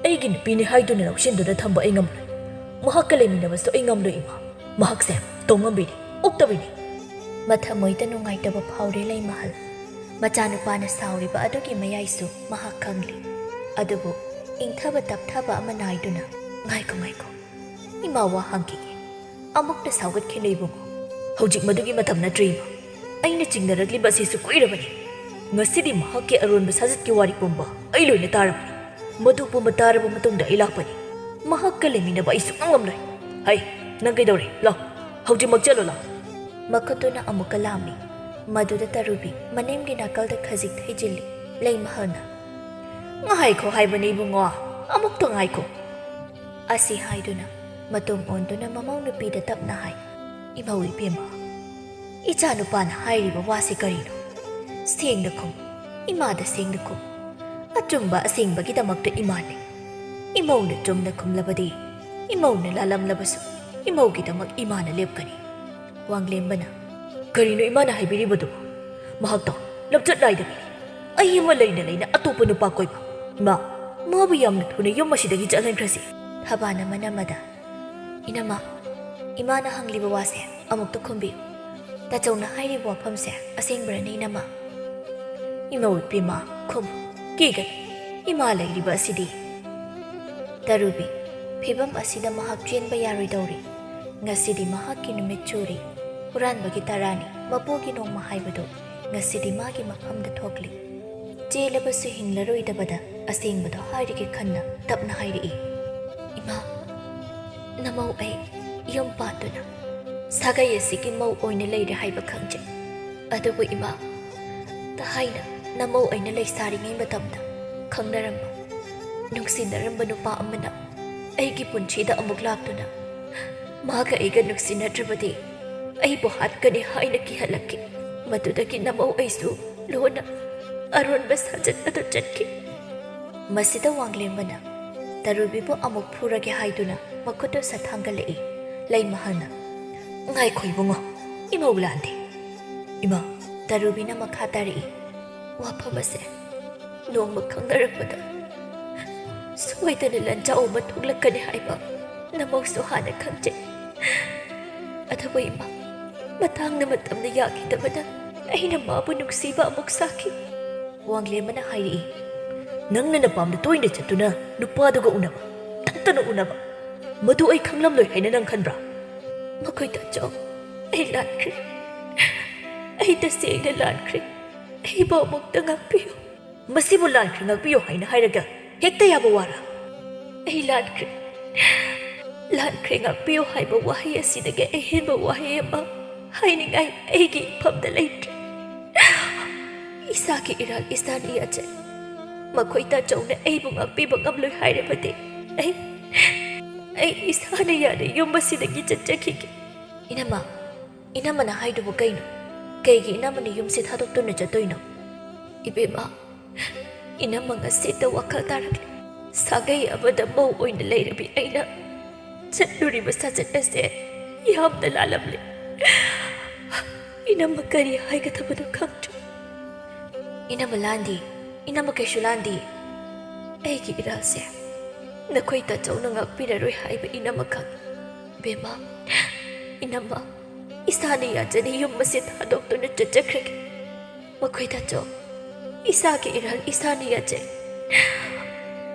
ꯑꯩꯒꯤ ꯅꯨꯄꯤꯅꯤ ꯍꯥꯏꯗꯨꯅ ꯂꯧꯁꯤꯟꯗꯨꯅ ꯊꯝꯕ ꯑꯩ ꯉꯝꯂꯣꯏ꯫ ꯃꯍꯥꯛꯀ ꯂꯩꯃꯤꯟꯅꯕꯁꯨ ꯑꯩ ꯉꯝꯂꯣꯏ, ꯏꯃꯥ꯫ ꯃꯍꯥꯛꯁꯦ ꯇꯧꯉꯝꯕꯤꯅꯤ, ꯑꯣꯛꯇꯕꯤꯅꯤ꯫" ꯃꯊꯃꯣꯏꯗ ꯅꯨꯡꯉꯥꯏꯇꯕ ꯐꯥꯎꯔꯦ ꯂꯩꯃꯍꯜ꯫ ꯃꯆꯥꯅꯨꯄꯥꯅ ꯁꯥꯎꯔꯤꯕ ꯑꯗꯨꯒꯤ ꯃꯌꯥꯏꯁꯨ ꯃꯍꯥꯛ ꯈꯪꯂꯤ꯫ ꯑꯗꯨꯕꯨ ꯏꯪꯊꯕ ꯇꯞꯊꯕ ꯑꯃ ꯅꯥꯏꯗꯨꯅ, "ꯉꯥꯏꯈꯣ, ꯉꯥꯏꯈꯣ, ꯏꯃꯥ ꯋꯥ ꯍꯪꯈꯤꯒꯦ꯫ ꯑꯃꯨꯛꯇ ꯁꯥꯎꯒꯠꯈꯤꯅꯨ ꯏꯕꯨꯡꯉꯣ꯫ ꯍꯧꯖꯤꯛ ꯃꯗꯨꯒꯤ ꯃꯇꯝ ꯅꯠꯇ꯭ꯔꯦ ꯏꯃꯥ꯫ ꯑꯩꯅ ꯆꯤꯡꯅꯔꯛꯂꯤꯕ ꯑꯁꯤꯁꯨ ꯀꯨꯏꯔꯕꯅꯤ꯫ ꯉꯁꯤꯗꯤ ꯃꯍꯥꯛꯀꯤ ꯑꯔꯣꯟꯕ ꯁꯥꯖꯠꯀꯤ ꯋꯥꯔꯤ ꯄꯨꯝꯕ ꯑꯩ ꯂꯣꯏꯅ ꯇꯥꯔꯕꯅꯤ꯫ ꯃꯗꯨ ꯄꯨꯝꯕ ꯇꯥꯔꯕ ꯃꯇꯨꯡꯗ ꯑꯩ ꯂꯥꯛꯄꯅꯤ꯫ ꯃꯍꯥꯛꯀ ꯂꯩꯃꯤꯟꯅꯕ ꯑꯩ ꯁꯨꯛꯉꯝ ꯉꯝꯂꯣꯏ꯫ ꯍꯩ, ꯅꯪ ꯀꯩꯗꯧꯔꯦ? ꯂꯥꯎ, ꯍꯧꯖꯤꯛꯃꯛ ꯆꯠꯂꯣ ꯂꯥꯎ꯫" ꯃꯈꯨꯠꯇꯨꯅ ꯑꯃꯨꯛꯀ ꯂꯥꯝꯃꯤ꯫ ꯃꯗꯨꯗ ꯇꯔꯨꯕꯤ ꯃꯅꯦꯝꯒꯤ ꯅꯥꯀꯜꯗ ꯈꯖꯤꯛ ꯊꯩꯖꯤꯜꯂꯤ꯫ ꯂꯩꯃꯍꯜꯅ, "ꯉꯥꯏꯈꯣ ꯍꯥꯏꯕꯅꯤ ꯏꯕꯨꯡꯉꯣ, ꯑꯃꯨꯛꯇ ꯉꯥꯏꯈꯣ꯫" ꯑꯁꯤ ꯍꯥꯏꯗꯨꯅ ꯃꯇꯨꯡ ꯑꯣꯟꯗꯨꯅ ꯃꯃꯧ ꯅꯨꯄꯤꯗ ꯇꯞꯅ ꯍꯥꯏ, "ꯏꯃꯧ ꯏꯕꯦꯝꯃ, ꯏꯆꯥ ꯅꯨꯄꯥꯅ ꯍꯥꯏꯔꯤꯕ ꯋꯥꯁꯤ ꯀꯔꯤꯅꯣ? ꯁꯦꯡꯅ ꯈꯨꯝ, ꯏꯃꯥꯗ ꯁꯦꯡꯅ ꯈꯨꯝ꯫ ꯑꯆꯨꯝꯕ ꯑꯁꯦꯡꯕꯒꯤꯗꯃꯛꯇ ꯏꯃꯥꯅꯤ꯫ ꯏꯃꯧꯅ ꯆꯨꯝꯅ ꯈꯨꯝꯂꯕꯗꯤ, ꯏꯃꯧꯅ ꯂꯥꯜꯂꯝꯂꯕꯁꯨ ꯏꯃꯧꯒꯤꯗꯃꯛ ꯏꯃꯥꯅ ꯂꯦꯞꯀꯅꯤ꯫" ꯋꯥꯡꯂꯦꯝꯕꯅ, "ꯀꯔꯤꯅꯣ ꯏꯃꯥꯅ ꯍꯥꯏꯕꯤꯔꯤꯕꯗꯨ? ꯃꯍꯥꯛꯇꯣ ꯂꯝꯆꯠ ꯅꯥꯏꯗꯕꯤꯅꯤ꯫ ꯑꯩ ꯑꯃ ꯂꯩꯅ ꯂꯩꯅ ꯑꯇꯣꯞꯄ ꯅꯨꯄꯥ ꯀꯣꯏꯕ꯫ ꯏꯃꯥ, ꯃꯥꯕꯨ ꯌꯥꯝꯅ ꯊꯨꯅ ꯌꯨꯝ ꯑꯁꯤꯗꯒꯤ ꯆꯠꯍꯟꯈ꯭ꯔꯁꯤ꯫" ꯊꯕꯥꯅ ꯃꯅꯝ ꯑꯃꯗ, "ꯏꯅꯝꯃ, ꯏꯃꯥꯅ ꯍꯪꯂꯤꯕ ꯋꯥꯁꯦ ꯑꯃꯨꯛꯇ ꯈꯨꯝꯕꯤꯌꯨ꯫ ꯇꯥꯆꯧꯅ ꯍꯥꯏꯔꯤꯕ ꯋꯥꯐꯝꯁꯦ ꯑꯁꯦꯡꯕꯔꯅꯦ ꯏꯅꯝꯃ?" "ꯏꯃꯧ ꯏꯕꯦꯝꯃ, ꯈꯨꯝ, ꯀꯤꯒꯅꯨ꯫ ꯏꯃꯥ ꯂꯩꯔꯤꯕ ꯑꯁꯤꯗꯤ꯫" ꯇꯔꯨꯕꯤ, ꯐꯤꯕꯝ ꯑꯁꯤꯗ ꯃꯍꯥꯛ ꯆꯦꯟꯕ ꯌꯥꯔꯣꯏꯗꯧꯔꯤ꯫ ꯉꯁꯤꯗꯤ ꯃꯍꯥꯛꯀꯤ ꯅꯨꯃꯤꯠ ꯆꯨꯔꯤ꯫ ꯍꯨꯔꯥꯟꯕꯒꯤ ꯇꯔꯥꯅꯤ, ꯃꯄꯨꯒꯤ ꯅꯣꯡꯃ ꯍꯥꯏꯕꯗꯨ ꯉꯁꯤꯗꯤ ꯃꯥꯒꯤ ꯃꯐꯝꯗ ꯊꯣꯛꯂꯤ꯫ ꯆꯦꯜꯂꯕꯁꯨ ꯍꯤꯡꯂꯔꯣꯏꯗꯕꯗ ꯑꯁꯦꯡꯕꯗꯣ ꯍꯥꯏꯔꯒꯦ ꯈꯟꯅ ꯇꯞꯅ ꯍꯥꯏꯔꯛꯏ, "ꯏꯃꯥ, ꯅꯃꯧ ꯑꯩ ꯌꯨꯝ ꯄꯥꯟꯗꯨꯅ ꯁꯥꯒꯩ ꯑꯁꯤꯒꯤ ꯃꯧ ꯑꯣꯏꯅ ꯂꯩꯔꯦ ꯍꯥꯏꯕ ꯈꯪꯖꯩ꯫ ꯑꯗꯨꯕꯨ ꯏꯃꯥ, ꯊꯥꯏꯅ ꯅꯃꯧ ꯑꯩꯅ ꯂꯩꯁꯥꯔꯤꯉꯩ ꯃꯇꯝꯗ ꯈꯪꯅꯔꯝꯕ, ꯅꯨꯡꯁꯤꯅꯔꯝꯕ ꯅꯨꯄꯥ ꯑꯃꯅ ꯑꯩꯒꯤ ꯄꯨꯟꯁꯤꯗ ꯑꯃꯨꯛ ꯂꯥꯛꯇꯨꯅ ꯃꯥꯒ ꯑꯩꯒ ꯅꯨꯡꯁꯤꯅꯗ꯭ꯔꯕꯗꯤ ꯑꯩꯕꯨ ꯍꯥꯠꯀꯅꯤ ꯍꯥꯏꯅ ꯀꯤꯍꯜꯂꯛꯈꯤ꯫ ꯃꯗꯨꯗꯒꯤ ꯅꯃꯧ ꯑꯩꯁꯨ ꯂꯣꯟꯅ ꯑꯔꯣꯟꯕ ꯁꯥꯖꯠ ꯑꯗꯨ ꯆꯠꯈꯤ꯫" ꯃꯁꯤꯗ ꯋꯥꯡꯂꯦꯝꯕꯅ ꯇꯔꯨꯕꯤꯕꯨ ꯑꯃꯨꯛ ꯐꯨꯔꯒꯦ ꯍꯥꯏꯗꯨꯅ ꯃꯈꯨꯠꯇꯨ ꯁꯠ ꯊꯥꯡꯒꯠꯂꯛꯏ꯫ ꯂꯩꯃꯍꯜꯅ, "ꯉꯥꯏꯈꯣ ꯏꯕꯨꯡꯉꯣ, ꯏꯃꯧ ꯂꯥꯟꯗꯦ꯫" "ꯏꯃꯥ꯫" ꯇꯔꯨꯕꯤꯅ ꯃꯈꯥ ꯇꯥꯔꯛꯏ, "ꯋꯥꯐꯝ ꯑꯁꯦ ꯅꯣꯡꯃ ꯈꯪꯅꯔꯛꯄꯗ ꯁꯣꯏꯗꯅ ꯂꯥꯟꯖꯥꯎ ꯑꯃ ꯊꯣꯛꯂꯛꯀꯅꯤ ꯍꯥꯏꯕ ꯅꯃꯧꯁꯨ ꯍꯥꯟꯅ ꯈꯪꯖꯩ꯫ ꯑꯗꯨꯕꯨ ꯏꯃꯥ, ꯃꯇꯥꯡꯅ ꯃꯇꯝꯅ ꯌꯥꯈꯤꯗꯕꯅ ꯑꯩꯅ ꯃꯥꯕꯨ ꯅꯨꯡꯁꯤꯕ ꯑꯃꯨꯛ ꯁꯥꯈꯤ꯫ ꯋꯥꯡꯂꯦꯝꯕꯅ ꯍꯥꯏꯔꯛꯏ, "ꯅꯪꯅ ꯅꯄꯥꯝꯗ ꯇꯣꯏꯅ ꯆꯠꯇꯨꯅ ꯅꯨꯄꯥꯗꯨꯒ ꯎꯅꯕ, ꯇꯠꯇꯅ ꯎꯅꯕ, ꯃꯗꯨ ꯑꯩ ꯈꯪꯂꯝꯂꯣꯏ ꯍꯥꯏꯅ ꯅꯪ ꯈꯟꯕ꯭ꯔꯥ?" ꯃꯈꯣꯏ ꯇꯥꯆꯧ, ꯑꯩ ꯂꯥꯟꯈ꯭ꯔꯦ꯫ ꯑꯩ ꯇꯁꯦꯡꯅ ꯂꯥꯟꯈ꯭ꯔꯦ꯫ ꯑꯩꯕꯨ ꯑꯃꯨꯛꯇ ꯉꯥꯛꯄꯤꯌꯨ꯫ ꯃꯁꯤꯕꯨ ꯂꯥꯟꯈ꯭ꯔꯦ ꯉꯥꯛꯄꯤꯌꯨ ꯍꯥꯏꯅ ꯍꯥꯏꯔꯒ ꯍꯦꯛꯇ ꯌꯥꯕ ꯋꯥꯔꯥ? ꯑꯩ ꯂꯥꯟꯈ꯭ꯔꯦ꯫ ꯂꯥꯟꯈ꯭ꯔꯦ ꯉꯥꯛꯄꯤꯌꯨ ꯍꯥꯏꯕ ꯋꯥꯍꯩ ꯑꯁꯤꯗꯒꯤ ꯑꯍꯦꯟꯕ ꯋꯥꯍꯩ ꯑꯃ ꯍꯥꯏꯅꯤꯡꯉꯥꯏ ꯑꯩꯒꯤ ꯏꯐꯝꯗ ꯂꯩꯇ꯭ꯔꯦ꯫ ꯏꯁꯥꯒꯤ ꯏꯔꯥꯜ ꯏꯁꯥꯅ ꯌꯥꯖꯩ꯫ ꯃꯈꯣꯏ ꯇꯥꯆꯧꯅ ꯑꯩꯕꯨ ꯉꯥꯛꯄꯤꯕ ꯉꯝꯂꯣꯏ ꯍꯥꯏꯔꯕꯗꯤ ꯑꯩ, ꯑꯩ ꯏꯁꯥꯅ ꯌꯥꯅ ꯌꯨꯝ ꯑꯁꯤꯗꯒꯤ ꯆꯠꯆꯈꯤꯒꯦ꯫ ꯏꯅꯝꯃ, ꯏꯅꯝꯃꯅ ꯍꯥꯏꯗꯨꯕꯨ ꯀꯩꯅꯣ? ꯀꯩꯒꯤ ꯏꯅꯝꯃꯅ ꯌꯨꯝꯁꯦ ꯊꯥꯗꯣꯛꯇꯨꯅ ꯆꯠꯇꯣꯏꯅꯣ? ꯏꯕꯦꯝꯃ, ꯏꯅꯝꯃ ꯉꯁꯤꯇ ꯋꯥꯈꯜ ꯇꯥꯔꯛꯂꯦ꯫ ꯁꯥꯒꯩ ꯑꯃꯗ ꯃꯧ ꯑꯣꯏꯅ ꯂꯩꯔꯕꯤ ꯑꯩꯅ ꯆꯠꯂꯨꯔꯤꯕ ꯁꯥꯖꯠ ꯑꯁꯦ ꯌꯥꯝꯅ ꯂꯥꯜꯂꯝꯂꯦ꯫ ꯏꯅꯝꯃ ꯀꯔꯤ ꯍꯥꯏꯒꯗꯕꯅꯣ ꯈꯪꯗ꯭ꯔꯦ꯫ ꯏꯅꯝꯃ ꯂꯥꯟꯗꯤ, ꯏꯅꯝꯃ ꯀꯩꯁꯨ ꯂꯥꯟꯗꯤ꯫ ꯑꯩꯒꯤ ꯏꯔꯥꯜꯁꯦ ꯅꯈꯣꯏ ꯇꯥꯆꯧꯅ ꯉꯥꯛꯄꯤꯔꯔꯣꯏ ꯍꯥꯏꯕ ꯏꯅꯝꯃ ꯈꯪꯏ꯫ ꯕꯦꯝꯃ, ꯏꯅꯝꯃ, ꯏꯁꯥꯅ ꯌꯥꯖꯅꯤ ꯌꯨꯝ ꯑꯁꯤ ꯊꯥꯗꯣꯛꯇꯨꯅ ꯆꯠꯆꯈ꯭ꯔꯒꯦ꯫ ꯃꯈꯣꯏ ꯇꯥꯆꯧ, ꯏꯁꯥꯒꯤ ꯏꯔꯥꯜ ꯏꯁꯥꯅ ꯌꯥꯖꯩ꯫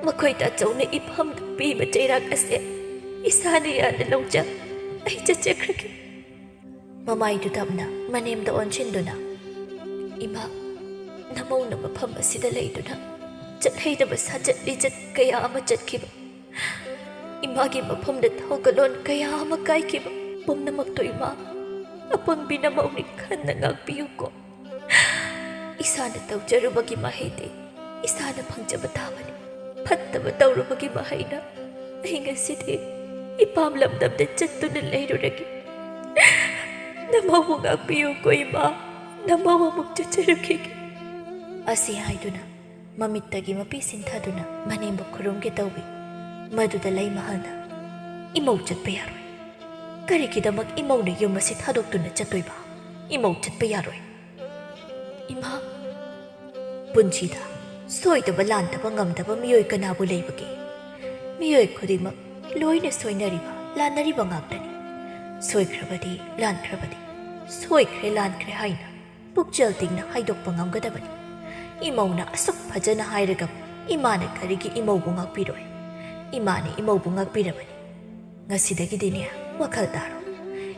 ꯃꯈꯣꯏ ꯇꯥꯆꯧꯅ ꯏꯐꯝꯗ ꯄꯤꯕ ꯆꯩꯔꯥꯛ ꯑꯁꯦ ꯏꯁꯥꯅ ꯌꯥꯅ ꯂꯧꯖ, ꯑꯩ ꯆꯠꯆꯈ꯭ꯔꯒꯦ꯫ ꯃꯃꯥꯏꯗꯨ ꯇꯞꯅ ꯃꯅꯦꯝꯗ ꯑꯣꯟꯁꯤꯟꯗꯨꯅ, "ꯏꯃꯥ, ꯅꯃꯧꯅ ꯃꯐꯝ ꯑꯁꯤꯗ ꯂꯩꯗꯨꯅ ꯆꯠꯍꯩꯗꯕ ꯁꯥꯖꯠ ꯂꯤꯆꯠ ꯀꯌꯥ ꯑꯃ ꯆꯠꯈꯤꯕ, ꯏꯃꯥꯒꯤ ꯃꯐꯝꯗ ꯊꯧꯒꯜꯂꯣꯟ ꯀꯌꯥ ꯑꯃ ꯀꯥꯏꯈꯤꯕ ꯄꯨꯝꯅꯃꯛꯇꯨ ꯏꯃꯥ, ꯑꯄꯪꯕꯤ ꯅꯃꯧꯅꯤ ꯈꯟꯅ ꯉꯥꯛꯄꯤꯌꯨꯀꯣ꯫ ꯏꯁꯥꯅ ꯇꯧꯖꯔꯨꯕꯒꯤ ꯃꯍꯩꯗꯤ ꯏꯁꯥꯅ ꯐꯪꯖꯕ ꯇꯥꯕꯅꯤ꯫ ꯐꯠꯇꯕ ꯇꯧꯔꯨꯕꯒꯤ ꯃꯍꯩꯅ ꯑꯩ ꯉꯁꯤꯗꯤ ꯏꯄꯥꯝ ꯂꯝꯗꯝꯗ ꯆꯠꯇꯨꯅ ꯂꯩꯔꯨꯔꯒꯦ꯫ ꯅꯃꯧꯕꯨ ꯉꯥꯛꯄꯤꯌꯨꯀꯣ ꯏꯃꯥ, ꯅꯃꯧ ꯑꯃꯨꯛ ꯆꯠꯆꯔꯨꯈꯤꯒꯦ꯫" ꯑꯁꯤ ꯍꯥꯏꯗꯨꯅ ꯃꯃꯤꯠꯇꯒꯤ ꯃꯄꯤ ꯁꯤꯟꯊꯗꯨꯅ ꯃꯅꯦꯝꯕꯨ ꯈꯨꯔꯨꯝꯒꯦ ꯇꯧꯏ꯫ ꯃꯗꯨꯗ ꯂꯩꯃꯍꯜꯅ, "ꯏꯃꯧ ꯆꯠꯄ ꯌꯥꯔꯣꯏ꯫ ꯀꯔꯤꯒꯤꯗꯃꯛ ꯏꯃꯧꯅ ꯌꯨꯝ ꯑꯁꯤ ꯊꯥꯗꯣꯛꯇꯨꯅ ꯆꯠꯇꯣꯏꯕ? ꯏꯃꯧ ꯆꯠꯄ ꯌꯥꯔꯣꯏ꯫" ꯏꯃꯥ, ꯄꯨꯟꯁꯤꯗ ꯁꯣꯏꯗꯕ ꯂꯥꯟꯗꯕ ꯉꯝꯗꯕ ꯃꯤꯑꯣꯏ ꯀꯅꯥꯕꯨ ꯂꯩꯕꯒꯦ? ꯃꯤꯑꯣꯏ ꯈꯨꯗꯤꯡꯃꯛ ꯂꯣꯏꯅ ꯁꯣꯏꯅꯔꯤꯕ, ꯂꯥꯟꯅꯔꯤꯕ ꯉꯥꯛꯇꯅꯤ꯫ ꯁꯣꯏꯈ꯭ꯔꯕꯗꯤ, ꯂꯥꯟꯈ꯭ꯔꯕꯗꯤ ꯁꯣꯏꯈ꯭ꯔꯦ ꯂꯥꯟꯈ꯭ꯔꯦ ꯍꯥꯏꯅ ꯄꯨꯛꯆꯦꯜ ꯇꯤꯡꯅ ꯍꯥꯏꯗꯣꯛꯄ ꯉꯝꯒꯗꯕꯅꯤ꯫ ꯏꯃꯧꯅ ꯑꯁꯨꯛ ꯐꯖꯅ ꯍꯥꯏꯔꯒ ꯏꯃꯥꯅ ꯀꯔꯤꯒꯤ ꯏꯃꯧꯕꯨ ꯉꯥꯛꯄꯤꯔꯣꯏ? ꯏꯃꯥꯅ ꯏꯃꯧꯕꯨ ꯉꯥꯛꯄꯤꯔꯕꯅꯤ꯫ ꯉꯁꯤꯗꯒꯤꯗꯤꯅꯦ, ꯋꯥꯈꯜ ꯇꯥꯔꯣ꯫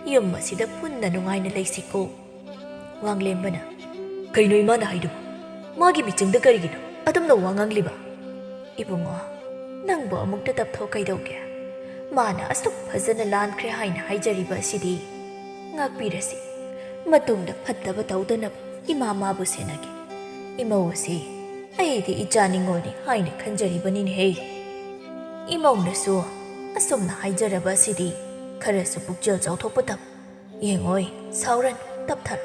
ꯌꯨꯝ ꯑꯁꯤꯗ ꯄꯨꯟꯅ ꯅꯨꯡꯉꯥꯏꯅ ꯂꯩꯁꯤꯀꯣ꯫ ꯋꯥꯡꯂꯦꯝꯕꯅ, "ꯀꯩꯅꯣ ꯏꯃꯥꯅ ꯍꯥꯏꯗꯨꯕꯨ? ꯃꯥꯒꯤ ꯃꯤꯆꯪꯗ ꯀꯔꯤꯒꯤꯅꯣ ꯑꯗꯨꯝꯅ ꯋꯥ ꯉꯥꯡꯂꯤꯕ?" "ꯏꯕꯨꯡꯉꯣ, ꯅꯪꯕꯨ ꯑꯃꯨꯛꯇ ꯇꯞꯊꯣꯛ ꯀꯩꯗꯧꯒꯦ? ꯃꯥꯅ ꯑꯁꯨꯛ ꯐꯖꯅ ꯂꯥꯟꯈ꯭ꯔꯦ ꯍꯥꯏꯅ ꯍꯥꯏꯖꯔꯤꯕ ꯑꯁꯤꯗꯤ ꯉꯥꯛꯄꯤꯔꯁꯤ꯫ ꯃꯇꯨꯡꯗ ꯐꯠꯇꯕ ꯇꯧꯗꯅꯕ ꯏꯃꯥ ꯃꯥꯕꯨ ꯁꯦꯟꯅꯒꯦ꯫ ꯏꯃꯧ ꯑꯁꯤ ꯑꯩꯗꯤ ꯏꯆꯥ ꯅꯤꯡꯉꯣꯜꯅꯤ ꯍꯥꯏꯅ ꯈꯟꯖꯔꯤꯕꯅꯤꯅꯦꯍꯦ꯫" ꯏꯃꯧꯅꯁꯨ ꯑꯁꯨꯝꯅ ꯍꯥꯏꯖꯔꯕ ꯑꯁꯤꯗꯤ ꯈꯔꯁꯨ ꯄꯨꯛꯆꯦꯜ ꯆꯥꯎꯊꯣꯛꯄ ꯇꯝꯃꯨ꯫ ꯌꯦꯡꯉꯣꯏ, ꯁꯥꯎꯔꯅꯨ, ꯇꯞꯊꯔꯣ꯫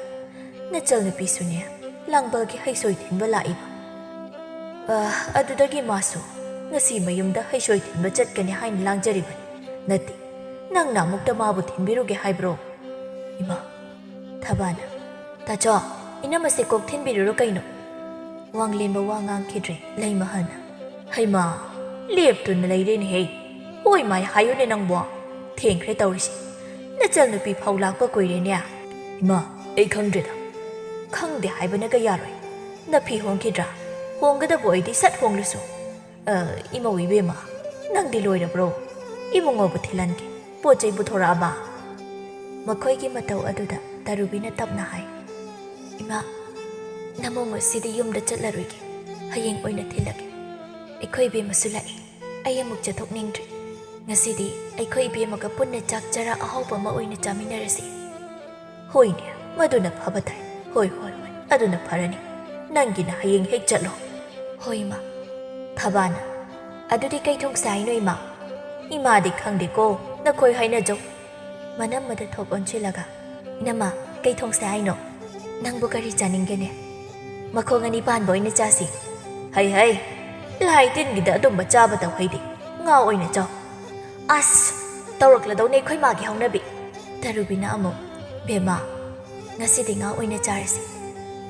ꯅꯆꯜꯅꯨꯄꯤꯁꯨꯅꯦ, ꯂꯥꯡꯕꯜꯒꯤ ꯍꯩꯁꯣꯏ ꯊꯤꯟꯕ ꯂꯥꯛꯏꯕ꯫ ꯑ, ꯑꯗꯨꯗꯒꯤ ꯃꯥꯁꯨ ꯉꯁꯤ ꯃꯌꯨꯝꯗ ꯍꯩꯁꯣꯏ ꯊꯤꯟꯕ ꯆꯠꯀꯅꯤ ꯍꯥꯏꯅ ꯂꯥꯡꯖꯔꯤꯕꯅꯤ꯫ ꯅꯠꯇꯦ, ꯅꯪꯅ ꯑꯃꯨꯛꯇ ꯃꯥꯕꯨ ꯊꯤꯟꯕꯤꯔꯨꯒꯦ ꯍꯥꯏꯕ꯭ꯔꯣ? ꯏꯃꯥ, ꯊꯕꯥꯅ, "ꯇꯥꯆꯧ, ꯏꯅꯝꯃꯁꯦ ꯀꯣꯛ ꯊꯤꯟꯕꯤꯔꯨꯔꯣ ꯀꯩꯅꯣ?" ꯋꯥꯡꯂꯦꯟꯕ ꯋꯥ ꯉꯥꯡꯈꯤꯗ꯭ꯔꯦ꯫ ꯂꯩꯃꯍꯜꯅ, "ꯍꯩꯃꯥ, ꯂꯦꯞꯇꯨꯅ ꯂꯩꯔꯦꯅꯦꯍꯦ꯫ ꯍꯣꯏ ꯃꯥꯏ ꯍꯥꯏꯌꯨꯅꯦ ꯅꯪꯕꯣ꯫ ꯊꯦꯡꯈ꯭ꯔꯦ ꯇꯧꯔꯤꯁꯦ꯫ ꯅꯆꯜꯅꯨꯄꯤ ꯐꯥꯎ ꯂꯥꯛꯄ ꯀꯨꯏꯔꯦꯅꯦ꯫" "ꯏꯃꯥ, ꯑꯩ ꯈꯪꯗ꯭ꯔꯦꯗ꯫" "ꯈꯪꯗꯦ ꯍꯥꯏꯕꯅꯒ ꯌꯥꯔꯣꯏ꯫ ꯅꯐꯤ ꯍꯣꯡꯈꯤꯗ꯭ꯔꯥ? ꯍꯣꯡꯒꯗꯕ ꯑꯣꯏꯗꯤ ꯁꯠ ꯍꯣꯡꯂꯨꯁꯨ꯫" "ꯑ, ꯏꯃꯧ ꯏꯕꯦꯝꯃ, ꯅꯪꯗꯤ ꯂꯣꯏꯔꯕ꯭ꯔꯣ? ꯏꯕꯨꯡꯉꯣꯕꯨ ꯊꯤꯜꯍꯟꯒꯦ꯫ ꯄꯣꯠ ꯆꯩ ꯄꯨꯊꯣꯔꯛꯑꯕ?" ꯃꯈꯣꯏꯒꯤ ꯃꯇꯧ ꯑꯗꯨꯗ ꯇꯔꯨꯕꯤꯅ ꯇꯞꯅ ꯍꯥꯏ, "ꯏꯃꯥ, ꯅꯃꯧ ꯉꯁꯤꯗꯤ ꯌꯨꯝꯗ ꯆꯠꯂꯔꯣꯏꯒꯦ꯫ ꯍꯌꯦꯡ ꯑꯣꯏꯅ ꯊꯤꯜꯂꯒꯦ꯫ ꯑꯩꯈꯣꯏ ꯏꯕꯦꯝꯃꯁꯨ ꯂꯥꯛꯏ꯫ ꯑꯩ ꯑꯃꯨꯛ ꯆꯠꯊꯣꯛꯅꯤꯡꯗ꯭ꯔꯦ꯫ ꯉꯁꯤꯗꯤ ꯑꯩꯈꯣꯏ ꯏꯕꯦꯝꯃꯒ ꯄꯨꯟꯅ ꯆꯥꯛ ꯆꯔꯥ ꯑꯍꯥꯎꯕ ꯑꯃ ꯑꯣꯏꯅ ꯆꯥꯃꯤꯟꯅꯔꯁꯤ꯫" "ꯍꯣꯏꯅꯦ, ꯃꯗꯨꯅ ꯐꯕ ꯇꯥꯏ꯫ ꯍꯣꯏ, ꯍꯣꯏ, ꯍꯣꯏ, ꯑꯗꯨꯅ ꯐꯔꯅꯤ꯫ ꯅꯪꯒꯤꯅ ꯍꯌꯦꯡ ꯍꯦꯛ ꯆꯠꯂꯣ꯫" "ꯍꯣꯏ, ꯏꯃꯥ꯫" ꯊꯕꯥꯅ, "ꯑꯗꯨꯗꯤ ꯀꯩ ꯊꯣꯡꯁꯦ ꯍꯥꯏꯅꯣ, ꯏꯃꯥ?" "ꯏꯃꯥꯗꯤ ꯈꯪꯗꯦꯀꯣ, ꯅꯈꯣꯏ ꯍꯥꯏꯅꯖꯧ꯫" ꯃꯅꯝꯃꯗ ꯊꯣꯛ ꯑꯣꯟꯁꯤꯜꯂꯒ, "ꯏꯅꯝꯃ, ꯀꯩ ꯊꯣꯡꯁꯦ ꯍꯥꯏꯅꯣ? ꯅꯪꯕꯨ ꯀꯔꯤ ꯆꯥꯅꯤꯡꯒꯦꯅꯦ?" "ꯃꯈꯣꯡ ꯑꯅꯤ ꯄꯥꯟꯕ ꯑꯣꯏꯅ ꯆꯥꯁꯤ꯫" "ꯍꯩ, ꯍꯩ, ꯂꯥꯏ ꯇꯤꯟꯒꯤꯗ ꯑꯗꯨꯝꯕ ꯆꯥꯕ ꯇꯧꯍꯩꯗꯦ꯫ ꯉꯥ ꯑꯣꯏꯅ ꯆꯥꯎ꯫" "ꯑꯁ, ꯇꯧꯔꯛꯂꯗꯧꯅꯦ ꯑꯩꯈꯣꯏ ꯃꯥꯒꯤ ꯍꯧꯅꯕꯤ꯫" ꯇꯔꯨꯕꯤꯅ ꯑꯃꯨꯛ, "ꯕꯦꯝꯃ, ꯉꯁꯤꯗꯤ ꯉꯥ ꯑꯣꯏꯅ ꯆꯥꯔꯁꯤ꯫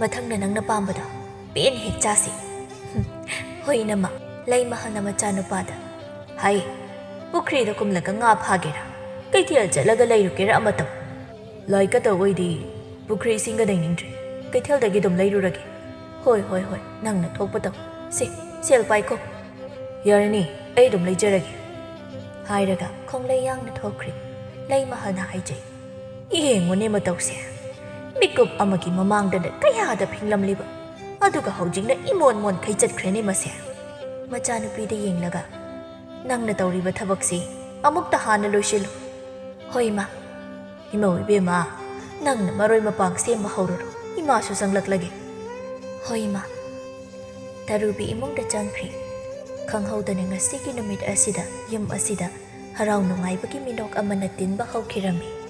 ꯃꯊꯪꯅ ꯅꯪꯅ ꯄꯥꯝꯕꯗꯣ ꯄꯦꯟꯅ ꯍꯦꯛ ꯆꯥꯁꯤ꯫" "ꯍꯨꯝ, ꯍꯣꯏ ꯏꯅꯝꯃ꯫" ꯂꯩꯃꯍꯜꯅ ꯃꯆꯥꯅꯨꯄꯥꯗ, "ꯍꯩ, ꯄꯨꯈ꯭ꯔꯤꯗ ꯀꯨꯝꯂꯒ ꯉꯥ ꯐꯥꯒꯦꯔꯥ, ꯀꯩꯊꯦꯜ ꯆꯠꯂꯒ ꯂꯩꯔꯨꯒꯦꯔꯥ ꯑꯃ ꯇꯧ꯫ "ꯂꯥꯏ ꯀꯠꯇꯧ ꯑꯣꯏꯗꯤ ꯄꯨꯈ꯭ꯔꯤ ꯏꯁꯤꯡꯒ ꯂꯩꯅꯤꯡꯗ꯭ꯔꯦ, ꯀꯩꯊꯦꯜꯗꯒꯤ ꯑꯗꯨꯝ ꯂꯩꯔꯨꯔꯒꯦ꯫" "ꯍꯣꯏ ꯍꯣꯏ ꯍꯣꯏ, ꯅꯪꯅ ꯊꯣꯛꯄ ꯇꯧ꯫ ꯁꯦ, ꯁꯦꯜ ꯄꯥꯏꯈꯣ꯫" "ꯌꯥꯔꯅꯤ, ꯑꯩ ꯑꯗꯨꯝ ꯂꯩꯖꯔꯒꯦ" ꯍꯥꯏꯔꯒ ꯈꯣꯡꯂꯩ ꯌꯥꯡꯅ ꯊꯣꯛꯈ꯭ꯔꯦ꯫ ꯂꯩꯃꯍꯜꯅ ꯍꯥꯏꯖꯩ, "ꯌꯦꯡꯉꯨꯅꯦ ꯃꯇꯧꯁꯦ, ꯃꯤꯀꯨꯞ ꯑꯃꯒꯤ ꯃꯃꯥꯡꯗꯅ ꯀꯌꯥꯗ ꯐꯤꯡꯂꯝꯂꯤꯕ, ꯑꯗꯨꯒ ꯍꯧꯖꯤꯛꯅ ꯏꯃꯣꯟ ꯃꯣꯟꯈꯩ ꯆꯠꯈ꯭ꯔꯦꯅꯦ ꯃꯁꯦ꯫" ꯃꯆꯥꯅꯨꯄꯤꯗ ꯌꯦꯡꯂꯒ, "ꯅꯪꯅ ꯇꯧꯔꯤꯕ ꯊꯕꯛꯁꯤ ꯑꯃꯨꯛꯇ ꯍꯥꯟꯅ ꯂꯣꯏꯁꯤꯜꯂꯨ꯫" "ꯍꯣꯏ ꯏꯃꯥ꯫" "ꯏꯃꯧ ꯏꯕꯦꯝꯃ, ꯅꯪꯅ ꯃꯔꯣꯏ ꯃꯄꯥꯡ ꯁꯦꯝꯕ ꯍꯧꯔꯨꯔꯣ, ꯏꯃꯥꯁꯨ ꯆꯪꯂꯛꯂꯒꯦ꯫" "ꯍꯣꯏ ꯏꯃꯥ꯫" ꯇꯔꯨꯕꯤ ꯏꯃꯨꯡꯗ ꯆꯪꯈ꯭ꯔꯦ꯫ ꯈꯪꯍꯧꯗꯅ ꯉꯁꯤꯒꯤ ꯅꯨꯃꯤꯠ ꯑꯁꯤꯗ ꯌꯨꯝ ꯑꯁꯤꯗ ꯍꯔꯥꯎ ꯅꯨꯡꯉꯥꯏꯕꯒꯤ ꯃꯤꯅꯣꯛ ꯑꯃꯅ ꯇꯤꯟꯕ ꯍꯧꯈꯤꯔꯝꯃꯤ꯫